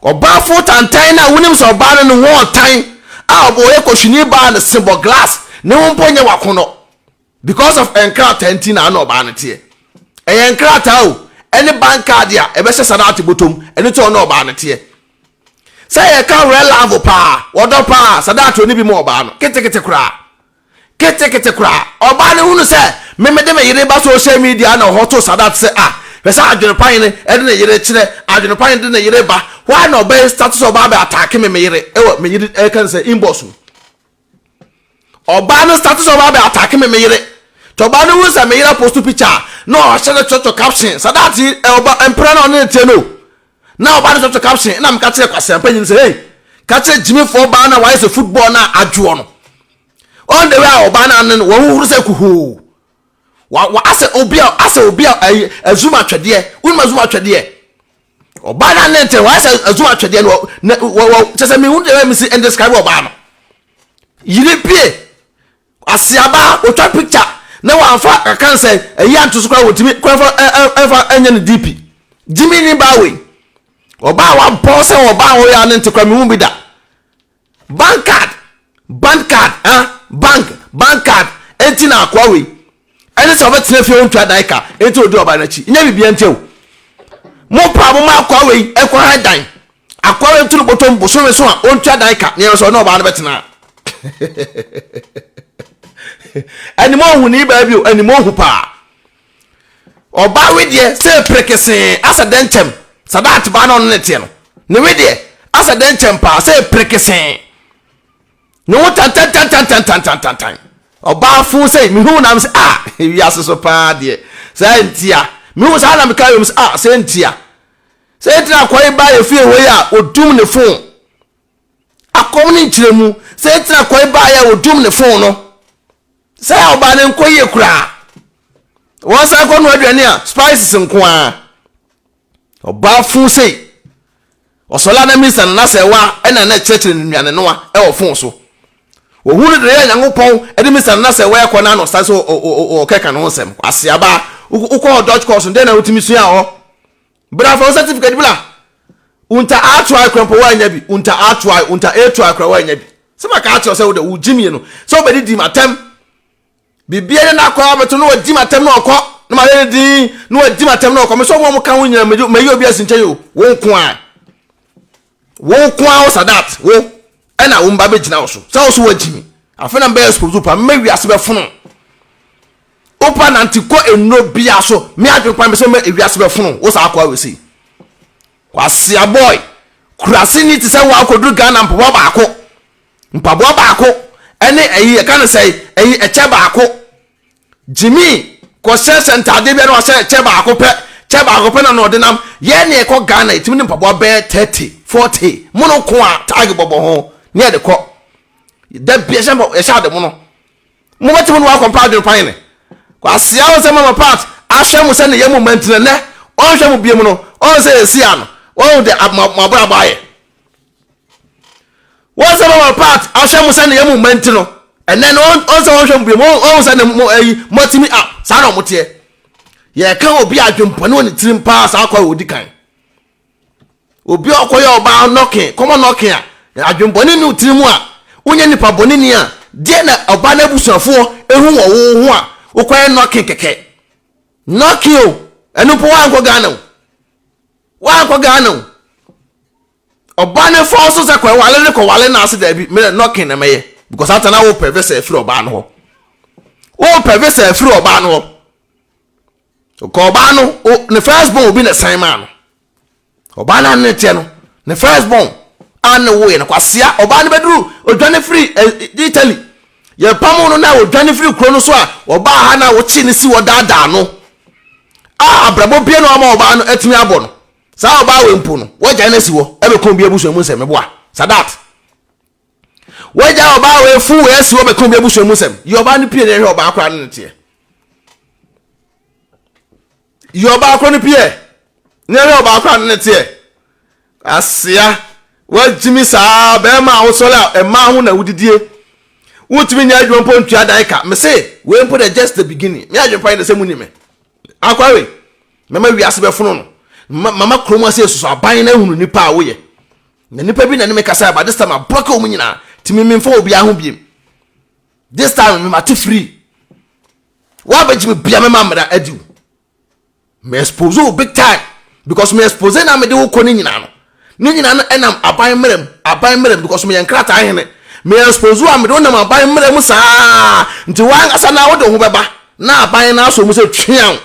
Ɔbaa fo tantan no a wonim sɛ ɔbaa no ne ho ɔtan a ɔbɔ ɔyɛ kɔhwini baa no sebɔ glass ne ho mpo nyɛ w'akɔnnɔ. Because of nkrataa nti na ana ɔbaa no teɛ. Ɛyɛ nkrataa o, ɛne bank card a ɛbɛhyɛ Sadat bɔtɔm, ɛno nti ɔne ɔbaa no teɛ. Sɛ yɛka real love paa, wɔdɔ paa, Sadat ɔni bi ma ɔbaa no, ketekete koraa. Ketekete koraa. Ɔbaa no hunu sɛ me mede me yere ba social media na ɔhɔ to Sadat sɛ ah, hwɛ sɛ adwene pa hene ɛde ne yere kyerɛ, adwene pa hene de ne yere ba, hɔ a na ɔbɛyɛ start sɛ ɔbaa bɛ attack me me yere ɛwɔ me yere ɛka no sɛ inbox mu. Ɔbaa no start sɛ ɔbaa bɛ attack me me yere. Nti ɔbaa no hu sɛ me yere post picture a, na ɔhyɛ no kyerɛkyerɛ caption. Sadat ɔba mpira na ɔne ne teɛ no. Na ɔbaa no kyerɛkyerɛ caption na meka kyerɛ Kwasi Ampanyin sɛ hey, ka kyerɛ gyimifoɔ baa na wayɛ sɛ football na adwoɔ no. On the way a ɔbaa no ano no wɔhuhuru sɛ kuhuu. Wa wa asɛ obi a asɛ obi a ɛyi azum atwɛdeɛ. Wonim azum atwɛdeɛ? Ɔbaa no ano ntɛn wayɛ sɛ azum atwɛdeɛ no na wɔ wɔ kyɛ sɛ mehu deɛ mesi ndescribe ɔbaa no. Yiri pie aseaba otwa picture na wamfa kaka nsɛ ɛyi anto so koraa wɔntumi koraa fa ɛfa ɛnyɛ ne DP. Gyimi ni baa wei. Ɔbaa wabɔ sɛ ɔbaa a ɔyɛ ano nte koraa mehu bi da. Bank card, bank card, ah, bank, bank card. Enti na akoa wei. Ɛne sɛ ɔbɛtena fie ɔntua dan ka. Enti odi ɔbaa n'akyi. Nyɛ biribi nti o. Mo pa mo ma akoa wei ɛkɔ ha dan. Akoa wei ntoro bɔtɔm bosome so a ɔntua dan ka. Nea sɛ ɔne ɔbaa no bɛtena. Anim ohu ni baa bi o, anim ohu paa. Ɔbaa wedeɛ sɛ perekesee asɛ dɛnkyɛm. Sadat baa na ɔno ne teɛ no. Ne wedeɛ asɛ dɛnkyɛm paa sɛ perekesee. Ne ho tantantantantantantantan. Ɔbaa fo sɛ mehu nam sɛ ah wiase so paa deɛ saa ntia. Mehu saa na meka yom sɛ ah sɛ ntia. Sɛ ntina akɔye baa yɛ fie hɔ yi a odum ne fon. Akɔm ne nkyerɛmu sɛ ntina akɔye baa yɛ a odum ne fon no. Sɛ ɔbaa no nkɔ yie koraa. Wɔn san kɔ noa aduane a spices nko ara. Ɔbaa fun sei. Ɔsɔla na misa no na sɛ wa ɛna na kyerɛkyerɛ no nnuane noa ɛwɔ fon so. Ohun no de yɛ Nyankopɔn ɛde misa no na sɛ wa ɛkɔ na ano san sɛ ɔkɛka ne ho nsɛm. Aseaba wokɔ Dutch course no dɛn na wotumi sua hɔ? Bra fa wo certificate bra. Unta A2 kora mpo woanya bi. Unta A2, unta A2 kora woanya bi. Sɛ maka akyerɛ sɛ wode wo gyimie no sɛ wobɛdidi m'atɛm. Biribiara ne n'akɔ abɛto na wadi m'atɛm na ɔkɔ na mayɛ ne din na wadi m'atɛm na ɔkɔ. Me sɛ ɔmo a ɔmo ka ho nyinaa mayi obi asi nkyɛn o. Wo nko a. Wo nko a wo Sadat wo ɛna wo mba bɛgyina wo so sɛ wo so woagyimi. Afei na mbɛyɛ expose pa mma wiase bɛfono. Wopa nante kɔ nnuro bia so me adwene kwan bɛsɛ mma ewiase bɛfono wo saa akɔ awesi. Kwasia boy, kurase ni te sɛ wo akɔduru Ghana mpaboa baako, mpaboa baako ɛne ɛyi yɛka no sɛ ɛyi ɛkyɛ baako. Jimmy kɔhyɛ sɛ ntaadeɛ bia na wahyɛ kyɛ baako pɛ, kyɛ baako pɛ na na ɔde nam. Yɛn ne ɛkɔ Ghana yɛtumi ne mpaboa bɛyɛ 30, 40 mono ko a tag bɔbɔ ho ne yɛde kɔ. Da bi yɛhyɛ ade mono. Mobɛtumi ne wakɔmpa adwene pa hene. Kwasea wo sɛ mama part ahwɛ mo sɛ ne yɛ mo mma ntina nɛ ɔnhwɛ mo biom no ɔn sɛ ɛsi ano wɔn de mo abrabɔ ayɛ. Wɔn sɛ mama part ahwɛ mo sɛ ne yɛ mo mma nti no ɛnɛ no ɔn sɛ ɔnhwɛ mo biom ɔn sɛ ne mo ayi mo atumi up saa na ɔmo teɛ. Yɛka obi adwempɔne wɔ ne tirim paa saa kɔ a ɔdi kan. Obi a ɔkɔyɛ ɔbaa nɔke, kɔmɔ nɔke a, adwembɔne nni wo tiri mu a, wonyɛ nipa bɔne ni a, deɛ na ɔbaa no abusuafoɔ ehu wɔ wo ho a, wokɔyɛ nɔke kɛkɛ. Nɔke o, ɛno mpo woankɔ Ghana o. Woankɔ Ghana o. Ɔbaa no fa so sɛ kɔwale ne kɔwale no ase daabi, mmerɛ nɔke na mɛyɛ. Because ata na wopɛ visa afiri ɔbaa no hɔ. Wopɛ visa afiri ɔbaa no hɔ. Ɔkɔ ɔbaa no, ne first born obi na san maa no. Ɔbaa no ne teɛ no, ne first born a ne woyɛ no kwasea. Ɔbaa no bɛduru odwane firi Italy. Yɛpam no na odwane firi kuro no so a ɔbaa ha na wɔkye ne si wɔ daadaa no. A abrabɔ bie na ɔma ɔbaa no atumi abɔ no. Saa ɔbaa wei mpo no, wɔgyae no asi hɔ ɛbɛkɔn bi abusua mu nsɛm meboa. Sadat. Wɔgyae ɔbaa wei fun wei asi hɔ bɛkɔn bi abusua mu nsɛm. Yɛ ɔbaa no pie na ɛhwɛ ɔbaa koraa ne ne teɛ. Yɛ ɔbaa korɔ no pie na ɛhwɛ ɔbaa koraa ne ne teɛ. Asea, wagyimi saa bɛrima a wosɔre a mmaa ho na wodidie. Wontumi nyɛ adwuma mpo ntua dan ka. Mese wei mpo deɛ just the beginning. Me adwene pa yɛ sɛ muni me. Akwa wei, mɛma wiase bɛfono no. Mama kurom ase esusu aban na ehunu nipa a woyɛ. Na nipa bi na ne me kasa but this time ablɔke wɔn nyinaa. Ti me memfa obiara ho biem. This time me mate free. Woabɛgye me bia mɛma mmara adi wo. Me expose wo big time because me expose na mede wo kɔ ne nyinaa no. Ne nyinaa no ɛnam aban mmerɛ mu, aban mmerɛ mu because meyɛ nkrataa hene. Me expose wo a mede wo nam aban mmerɛ mu saa nti w'ankasa na wode wo ho bɛba na aban no asɔ mu sɛ tweaw.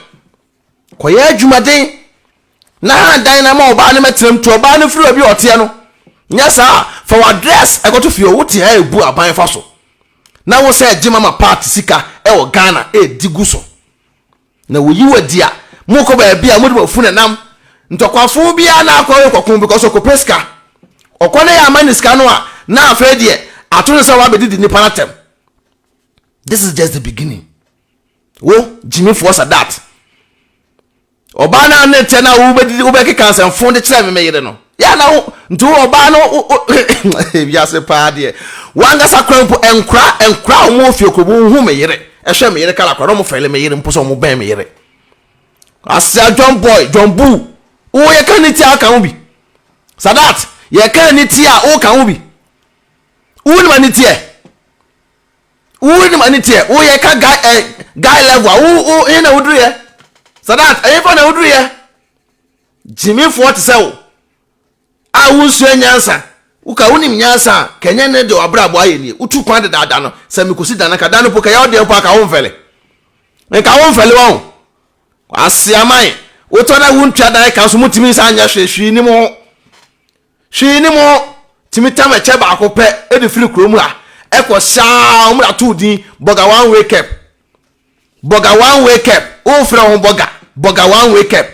Kɔyɛ adwumaden na han dan na ma ɔbaa no mɛtena mu tu ɔbaa no firi baabi a ɔteɛ no. Nyɛ saa a fa w'address ɛkɔto fie hɔ wote ha ebu aban fa so na wo sɛ gye mama part sika ɛwɔ Ghana ɛdi gu so. Na woyi wo adi a, mokɔ baabi a mode mo afunu nam. Ntɔkwafo biara na akɔ rekɔko because ɔkɔpɛ sika. Ɔkɔ na yɛama no sika no a, na afei deɛ ato no sɛ wabɛdidi nnipa no atɛm. This is just the beginning. Wo, gyimifoɔ Sadat. Ɔbaa no a ne teɛ no a wobɛdidi wobɛkeka nsɛmfo de kyerɛ me me yere no. Yɛ na wo nti wo ɔbaa no wo wiase paa deɛ wankasa kora mpo nkora nkora a wɔn ofie kuro wɔn hu me yere ɛhwɛ me yere kala kora na wɔn fɛle me yere mpo sɛ wɔn bɛn me yere. Asia John boy John Boo wo yɛ ka ne ti a ɔka ho bi Sadat yɛ ka ne ti a ɔka ho bi wo nim ani teɛ wo nim ani teɛ wo yɛ ka guy eh, guy level a wo wo ɛyɛ na woduru yɛ Sadat ɛyɛ fa na woduru yɛ. Gyimifoɔ te sɛ wo a wonsua nyansa, woka wonim nyansa a, ka ɛnyɛ ne deɛ w'abrabɔ ayɛ nie. Wotu kwan dedaada no, sɛ mekɔsi dan no, ka dan no po, ka ɛyɛ wo deɛ mpo a, ka womfɛle. Nka womfɛle wɔn. Aseaman, wotɔ na wontua dan ka nso motumi nsa nyɛ hwee, hwee ni mo ho. Hwee ni mo ho. Tumi tam ɛkyɛ baako pɛ de firi kurom ha ɛkɔ saa, wɔn de ato din bɔga one way cap. Bɔga one way cap, wofrɛ ho bɔga, bɔga one way cap.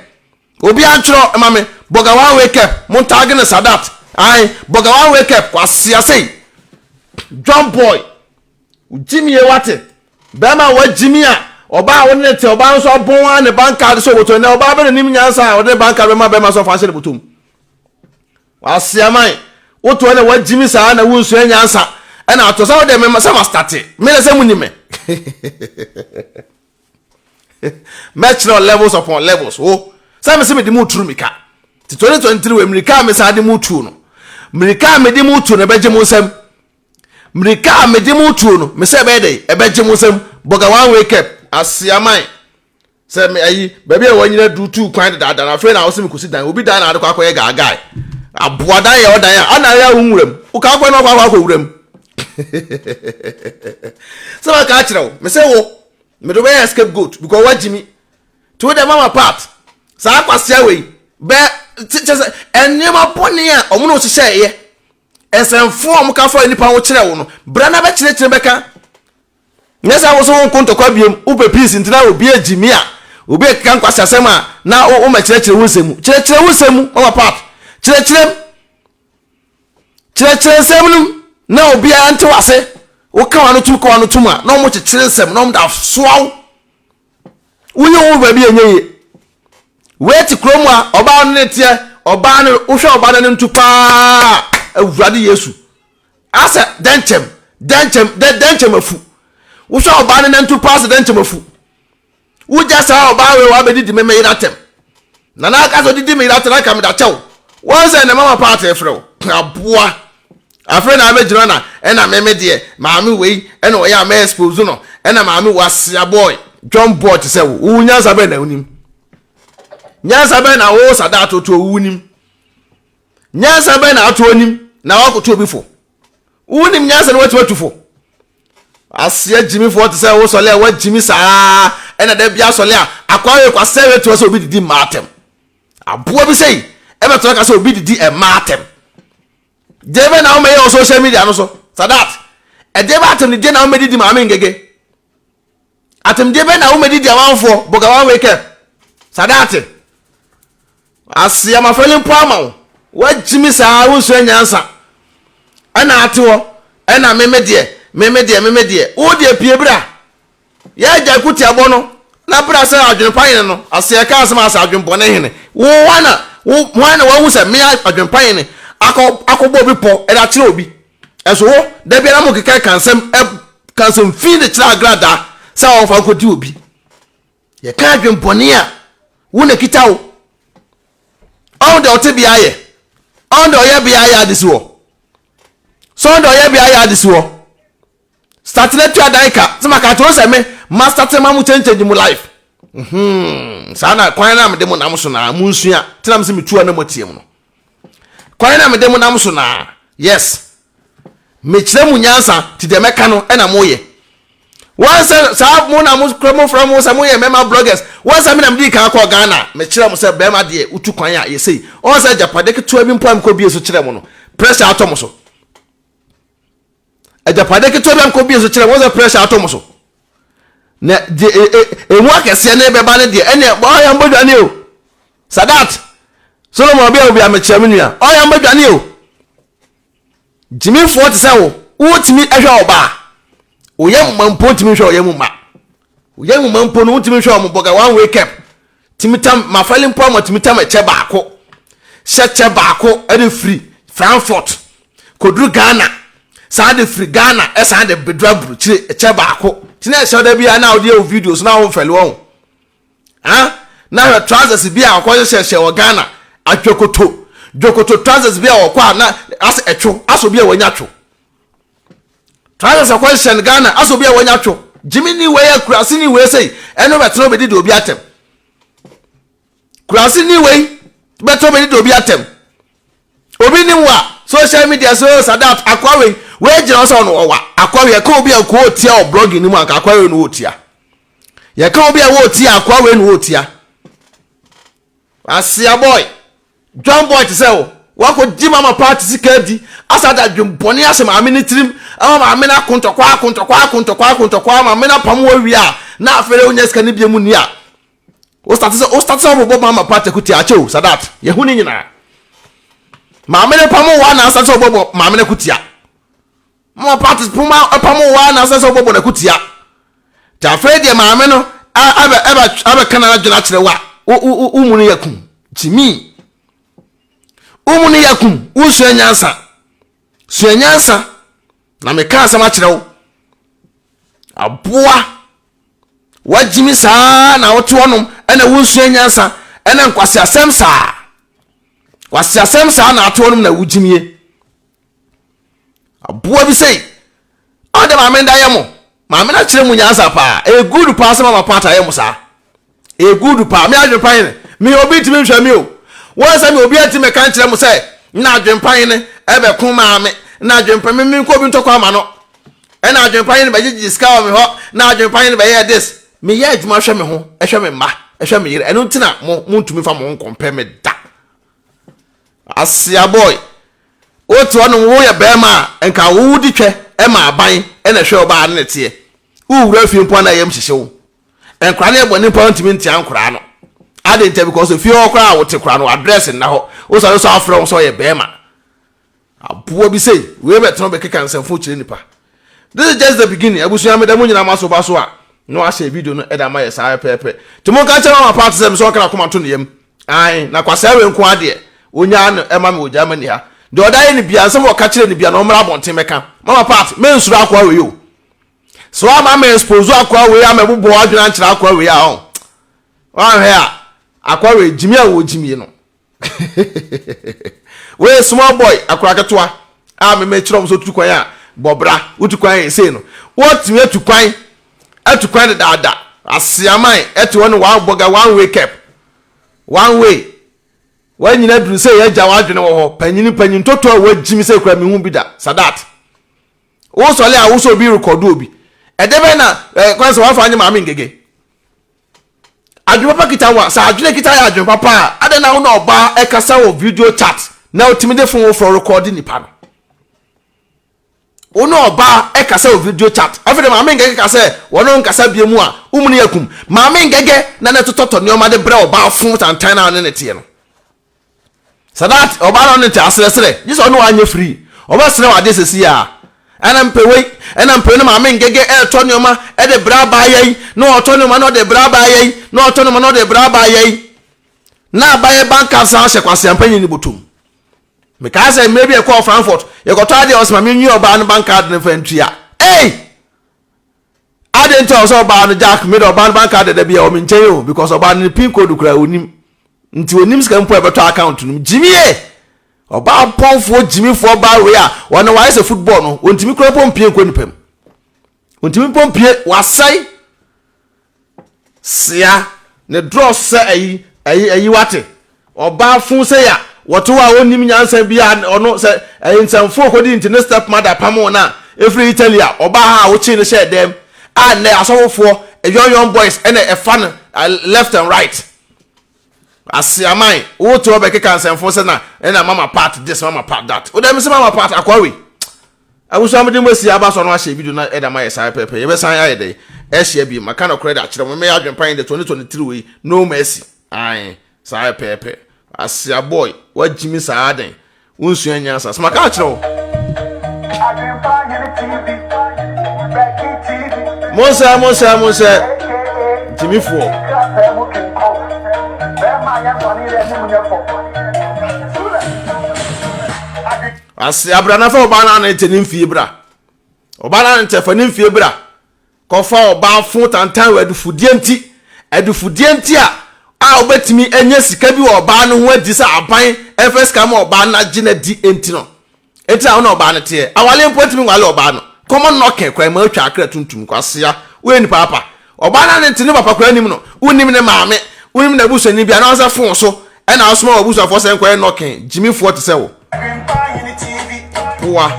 Obi antwerɛ ma me, bɔga one way cap, mo ntaage no Sadat, ae, bɔga one way cap, kwasea sei. John boy, gyimie wate, bɛrima a wagyimi a, ɔbaa a wo ne te, ɔbaa nso abɔn a ne bank card sɛ ɔbɔtɔ, nɛ ɔbaa bɛ n'anim nyansa a ɔde ne bank card bɛma bɛrima sɛ ɔfa nhyɛ ne bɔtɔ mu. Kwasea man, wotoɔ na wagyimi saa na wonsua nyansa, ɛna ato sɛ wode me sɛ mastate, me na sɛ muni me. Mɛkyerɛ levels upon levels wo sɛ me sɛ mede mu turu mika. Ti 2023 wɔ mmirika a mesan de mu tuo no. Mmirika a mede mu tuo no ɛbɛgye mo nsam. Mmirika a mede mu tuo no me sɛ ɛbɛyɛ dɛn ɛbɛgye mo nsam. Bɔga one way cup aseaman sɛ me ayi baabi a wɔnyina duru tuu kwan dedaada na afei na wɔsɛ mekosi dan obi dan na ade kɔ akɔyɛ gaagae aboa dan yɛ ɔdan a ana yɛ a wo nwuram woka akɔ na ɔkɔ akɔ wuram sɛ maka akyerɛ wo me sɛ wo mede wobɛyɛ scapegoat because woagye mi nti wode mama part saa kwasea wei bɛ kyɛ sɛ nneɛma bɔne a ɔmo na ɔhyehyɛeɛ nsɛmfo a ɔmo ka fa nnipa ho kyerɛ wo no bra na bɛkyerɛkyerɛ bɛka Nyɛ sɛ wo so wo nko ntɔkwa biom, wopɛ peace nti na obi agyi me a, obi ɛkeka nkwaseasɛm a na wo mɛkyerɛkyerɛ wo nsɛm mu. Kyerɛkyerɛ wo nsɛm mu, mama part. Kyerɛkyerɛ mu. Kyerɛkyerɛ nsɛm no mu na obiara nte wase. Woka wano tum ka wano tum a na wɔn kyekyere nsɛm na wɔn da soa wo. Woyi wo baabi a ɛnyɛ yie. Wei te kurom a ɔbaa no ne teɛ, ɔbaa no wohwɛ ɔbaa no ne nto paa awurade Yesu. Asɛ dɛnkyɛm, dɛnkyɛm, dɛ dɛnkyɛm afu. Wohwɛ ɔbaa no nantu paa sɛ dɛnkyɛm afu. Wogya saa ɔbaa wei wabɛdidi me me yere atɛm. Nana aka sɛ ɔdidi me yere atɛm anka meda kyɛw. Wɔn sɛ ne mama paate frɛ wo. Aboa. Afei na abɛgyina na ɛna me me deɛ maame wei ɛna ɔyɛ a mɛ expose no ɛna maame wasia boy. John boy te sɛ wo. Wo nyansa bɛn na wonim? Nyansa bɛn na wo sadat to wo nim? Nyansa bɛn na ato onim na wakoto obi fo? Wonim nyansa na watumi atu fo? Aseɛ gyimifoɔ te sɛ wo sɔle a wagyimi saa ɛna da bi asɔle a akwa wei kwasɛ wei toɔ sɛ obi didi mmaa atɛm. Aboa bi sɛi ɛbɛtɔ ka sɛ obi didi mmaa atɛm. Deɛ bɛ na womɛyɛ wɔ social media no so Sadat ɛdeɛ bɛ atɛm didie na womɛdidi maame ngege. Atemdeɛ bɛn na womɛdi di amanfoɔ boga one way kɛ sadate aseɛ mafɛle mpo ama wo wagyimi saa wonsua nyansa ɛna ate hɔ ɛna meme deɛ meme deɛ meme deɛ wo deɛ pie bra yɛ agya ko tiabɔ no na bra sɛ adwenepa hene no aseɛ ka asɛm asɛ adwenbɔne hene wo wana wo hwan na wahu sɛ me adwenepa hene akɔ akɔbɔ obi pɔ ɛde akyerɛ obi ɛso wo da biara mo keka ka nsɛm. Ka nsɛm fi de kyerɛ agradaa sɛ ɔmfa nkɔdi obi. Yɛka adwempɔne a, wo na kita wo. Ɔn deɛ ɔte bea yɛ. Ɔn deɛ ɔyɛ bea yɛ ade si hɔ. Sɛ ɔn deɛ ɔyɛ bea yɛ ade si hɔ. Start na tua dan ka. Sɛ maka akyerɛ wo sɛ me ma start ma mo change change mo life. Mhm. Saa na kwan na mede mo nam so na mo nsua. Tena me sɛ metua na mo atie mu no. Kwan na mede mo nam so na. Yes. Mekyerɛ mo nyansa ti deɛ mɛka no ɛna moyɛ. Wɔn sɛ saa mo na mo kura mo frɛ mo sɛ mo yɛ mmarima bloggers. Wɔn sɛ me na medi kan kɔɔ Ghana. Mekyerɛ mo sɛ bɛrima deɛ wotu kwan a yɛsei. Wɔn sɛ agyapade ketewa bi mpo a mekɔ bie so kyerɛ mo no. Pressure atɔ mo so. Agyapade ketewa bi a mekɔ bie so kyerɛ mo sɛ pressure atɔ mo so. Na deɛ e, e, emu akɛseɛ ne bɛba ne deɛ ɛneɛ ɔyɛ mbɔ dwane o. Sadat Solomon obi a obi a mekyerɛ me nua ɔyɛ mbɔ dwane o. Gyimifoɔ te sɛ wo, wotumi hwɛ ɔbaa. Woyɛ mma mpo ntumi nhwɛ ɔyɛ mu mma. Woyɛ mu mma mpo no wontumi nhwɛ wɔn bɔga one way cap. Tumi tam mafɛle mpo ama tumi tam ɛkyɛ baako. Hyɛ kyɛ baako ɛde firi Frankfurt kɔduru Ghana. Saa de firi Ghana ɛsan de bɛduru aburukyire ɛkyɛ baako. Ti na ɛhyɛ da biara na wode yɛ wo videos na womfɛle wɔn. Ah, na hwɛ trousers bi a ɔkɔ hyehyɛ wɔ Ghana, adwokoto, dwokoto trousers bi a ɔkɔ a na asɛ ɛtwo, asɛ obi a wanya two. Trousers ɔkɔ hyehyɛ no Ghana, asɛ obi a wanya two. Jimmy ni wei akurase ni wei sei, ɛno bɛtena obɛdi de obi atɛm. Kurase ni wei bɛtena obɛdi de obi atɛm. Obi nim wa social media so Sadat akoa wei wei gyina hɔ sɛ ɔno ɔwa akoa wei yɛka obi a nka ɔtia wɔ blogging no mu anka akoa wei no ɔtia yɛka obi a wɔtia akoa wei no ɔtia asia boy John boy te sɛ wo wakɔ gye mama party sika adi asa da dwembɔne ahyɛ maame ne tirim ama maame no akontɔkwa akontɔkwa akontɔkwa akontɔkwa maame no apam wɔ wie a na afei wonya sika no bi mu ni a Wo start sɛ wo start sɛ wobobɔ mama party ko tia akyɛ o Sadat yɛhu ne nyinaa maame ne pam wa na asɛ sɛ wobɔbɔ maame ne ko tia mama party poma pam wa na asɛ sɛ wobɔbɔ ne ko tia te afei deɛ maame no abɛ ɛbɛ abɛka na adwene akyerɛ wa wo wo wo mu no yɛ kum gyimi wo mu no yɛ kum wonsua nyansa sua nyansa na meka asɛm akyerɛ wo Aboa, woagyimi saa na wote hɔnom ɛna wonsua nyansa ɛna nkwaseasɛm saa. Nkwaseasɛm saa na ate hɔnom na wogyimie. Aboa bi sei, ɔde maame nda yɛ mo. Maame no akyerɛ mu nyansa paa. Ɛyɛ good paa sɛ mama part ayɛ mo saa. Ɛyɛ good paa. Me adwempa hene, me obi ntumi nhwɛ me o. Wɔn sɛ me obi antumi mɛka nkyerɛ mo sɛ na adwempa hene ɛbɛko maa me. Na adwempa me menkɔ obi ntɔkwa ama no. Ɛna adwempa hene bɛgyegye sika wɔ me hɔ. Na adwempa hene bɛyɛɛ this. Meyɛ adwuma hwɛ me ho, hwɛ me mma, hwɛ me yere. Ɛno nti na mo montumi fa mo ho nkɔmpɛ me da. Asia boy, wote hɔnom woyɛ bɛrima a nka wo wodi twɛ ma aban ɛna ɛhwɛ ɔbaa ne ne teɛ. Wowura fie mpo a na ɛyam hyehye wo. Nkwadaa no yɛ bɔne mpo a wontumi ntea nkwadaa no. Ade ntia because efie hɔ koraa a wote koraa no address nna hɔ. Wosɔre nso afrɛ wo sɛ ɔyɛ bɛrima. Aboa bi sei, wei bɛtena bɛkeka nsɛmfo kyerɛ nipa. This is just the beginning. Abusua meda mo nyinaa mo aso ba so a na wahyɛ video no ɛde ama yɛ saa pɛpɛɛpɛ. Nti monka nkyerɛ mama part sɛ mesɛ ɔnka n'akoma nto ne yam. Ae, na Kwasea wei nko ara deɛ, ɔnyaa no ɛma me wɔ Germany ha. Deɛ ɔda yɛ no biara, nsɛm a ɔka kyerɛ no biara no ɔmmra abɔnten mmɛka. Mama part, mensuro akoa wei o. So ama me expose akoa wei ama ɛbobɔ adwene ankyerɛ akoa wei a ɔn. Wanhwɛ a, akoa wei, gyimi a wɔgyimie no. Wei small boy, akora ketewa a me mekyerɛ wɔn sɛ otu kwan a bɔbra, wotu kwan yɛ sei no. Wɔtumi atu kwan, atu kwan dedaada. Aseaman ɛte hɔ no one bɔga one way cap, one way. Wanyina duru sɛ yɛagya w'adwene wɔ hɔ. Panyin panyin toto a wagyimi sɛ kura mehu bi da. Sadat. Wosɔle a wosɛ obi rekɔdo obi. Ɛdɛ bɛn na eh, kwan sɛ wafa nye maame ngege. Adwene papa kita wo a, sɛ adwene kita yɛ adwene papa a, adɛn na wo na ɔbaa ɛkasa wɔ video chat na otumi de fon foforɔ rekɔde nipa no? Wo ne ɔbaa ɛkasa wɔ video chat. Afei de maame ngɛgɛ ka sɛ wɔne nkasa bie mu a, wo mu no yɛ kum. Maame ngɛgɛ na na ɛtotɔtɔ nneɛma de brɛ ɔbaa fon tantan na ɔne ne teɛ no. Sadat ɔbaa na ɔne te aserɛserɛ gye sɛ ɔne wanyɛ free ɔbɛsrɛ wo adeɛ sɛsi a ɛna mpɛ wei ɛna mpɛ no maame ngege ɛretɔ nneɛma ɛde brɛ abaayɛ yi na ɔtɔ nneɛma na ɔde brɛ abaayɛ yi na ɔtɔ nneɛma na ɔde brɛ abaayɛ yi na abaayɛ bank card san hyɛ kwaseampa nyi ne bɔtɔm mekaa sɛ mmerɛ bi ɛkɔɔ Frankfurt yɛkɔtɔ adeɛ ɔsɛ ma menwi ɔbaa no bank card no mfa ntua ei! Adɛn nti a ɔsɛ ɔbaa no Jack me de ɔbaa no bank card dada bi a wɔ me nkyɛn o because ɔbaa no ne pin code kura onim nti onim sika mpo a ɛbɛtɔ account no mu gyimie ɔbaa pɔnfoɔ gyimifoɔ ɔbaa wei a ɔno wayɛ sɛ football no ɔntumi kura mpo mpie nkɔ nipa mu ɔntumi mpo mpie wasɛe Sea ne drɔs sɛ ayi ayi ayi wate ɔbaa fun sɛ ya wɔte hɔ a ɔnnim nyansa bi a ɔno sɛ ɛyi nsɛmfo ɔkɔdi nti ne step mother pamoo no a ɛfiri Italy a ɔbaa ha a wokyee no hyɛɛ dɛm a nnɛ asɔfofoɔ young young boys ɛna ɛfa no left and right aseaman wote hɔ bɛkeka nsɛmfo sɛ na ɛna mama part this mama part that wodɛ me sɛ mama part akoa wei Abusua mede mo asi aba so ano ahyɛ video na ɛda ma yɛ saa pɛpɛ yɛbɛsan ayɛ dɛ ɛhyia bi maka nɔkorɛ de akyerɛ mo mɛyɛ adwempa yɛn de 2023 wei no mercy ae saa pɛpɛ asia boy wagyimi saa dɛn wonsua nyansa so maka akyerɛ wo monsɛ monsɛ monsɛ gyimifoɔ Ase abra na fa ɔbaa no ano te ne mfie bra. Ɔbaa no ano te fa ne mfie bra. Kɔfa ɔbaa fo tantan wɔ adufudeɛ nti. Adufudeɛ nti a a wobɛtumi anya sika bi wɔ ɔbaa no ho adi sɛ aban ɛmfa sika ma ɔbaa no agye no adi nti no. Nti na wo ne ɔbaa no teɛ. Awale mpo ntumi nwale ɔbaa no. Kɔmɔ nnɔke koraa ma atwa akra tuntum kwasea. Woyɛ nipa apa. Ɔbaa no ano nte ne papa koraa nim no. Wonnim ne maame. Wonnim n'abusuani bi anaasɛ fon so ɛna asoma w'abusuafoɔ sɛ nkɔyɛ nɔke. Gyimifoɔ te sɛ wo. Boa.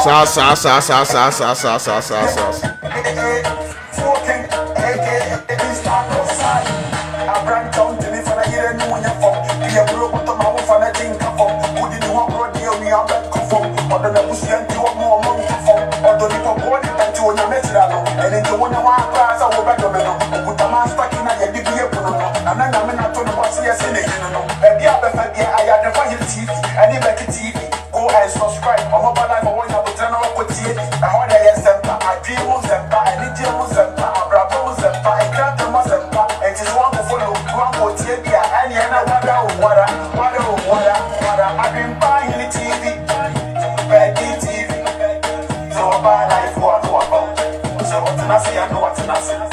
Saa saa saa saa saa saa saa saa saa saa.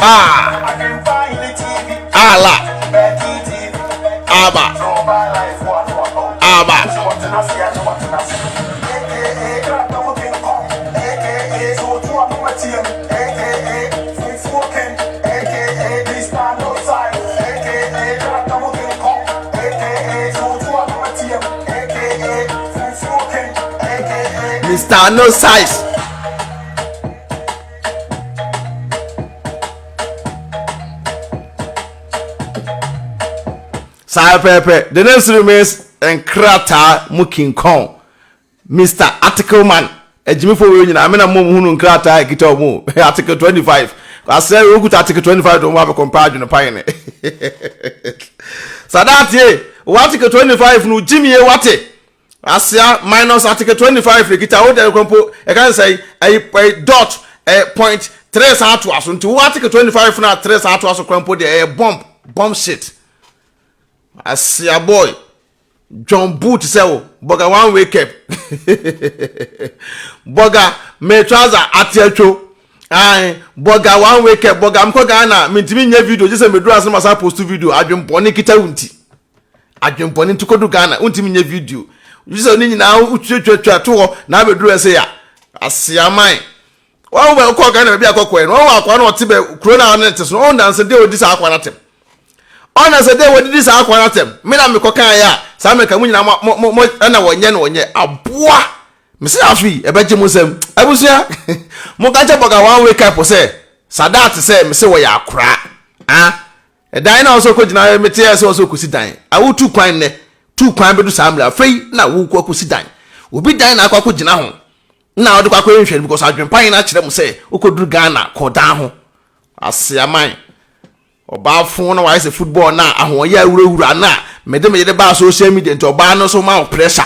Ah. Ala. Aba. Aba. Mr. No Size. Saa pɛpɛ. The next remains nkrataa mu King Kong. Mister Article Man, agyimifoɔ wei nyinaa me na mmom hunu nkrataa a ɛkita wɔn o. Article 25. Asɛ wokuta Article 25 de wɔn abɛkɔmpa adwene pa yene. Sadat ye, wɔ Article 25 no gyimie wate. Asea minus Article 25 ekita wo deɛ kora mpo ɛka ne sɛ ɛyi ɛyi dot ɛyɛ point 3 san atoa so nti wo Article 25 no a 3 san atoa so kora mpo deɛ ɛyɛ bomb bomb shit. Asea boy. John Boot sɛ wo bɔga one way cap bɔga me trouser ate atwo ae bɔga one way cap bɔga mekɔ Ghana mentumi nyɛ video gye sɛ meduru ase na masan post video adwembɔne kita wo nti adwembɔne nti kɔdu Ghana wontumi nyɛ video gye sɛ ne nyinaa wotwatwatwa to hɔ na abɛduru ɛsɛ ya aseaman Wɔn bɛ kɔ Ghana baabi a kɔkɔɛ no, wɔn akwa no ɔte bɛ kuro na ɔne te so no, wɔn danse de ɔdi saa akwa no atɛm. Wɔn danse de wɔdidi saa akwa no atɛm. Me na mekɔ kan yɛ a, saa mɛka mu nyinaa mo mo mo ɛna wɔnyɛ no wɔnyɛ aboa. Mese afi ɛbɛgye mo nsam. Abusua, mo ka kyɛ bɔga one way cup sɛ Sadat sɛ mese wɔyɛ akora. Ah, ɛdan na ɔsɛ ɔkɔgyina mete yɛ sɛ ɔsɛ ɔkɔsi dan. Awo tu kwan nnɛ, tu kwan bɛdu saa mmerɛ afei na wokɔ akɔsi dan. Obi dan na akɔ akɔgyina ho. Na ɔde kɔ akɔyɛ nhwɛno because adwempa yɛn akyerɛ mo sɛ wokɔduru Ghana kɔ dan ho aseaman ɔbaa fon na wayɛ sɛ football na ahoɔyɛ awurawura na Mede me yere baa social media nti ɔbaa no nso ma wo pressure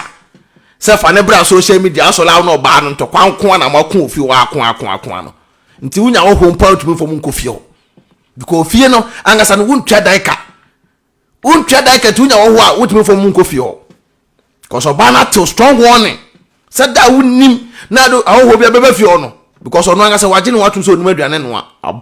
sɛ fa ne bra social media asɔre a wo ne ɔbaa no ntɔkwa nko a na moako wɔ fie hɔ ako ako ako ano nti wonya wo hɔ mpo a wontumi mfa mu nkɔ fie hɔ because fie no ankasa no wontua dan ka wontua dan ka nti wonya wɔ hɔ a wontumi mfa mu nkɔ fie hɔ because ɔbaa no atew strong warning sɛ da a wonnim na ade ahɔhoɔ bi abɛba fie hɔ no because ɔno ankasa wagye ne ho atom sɛ onim aduane noa.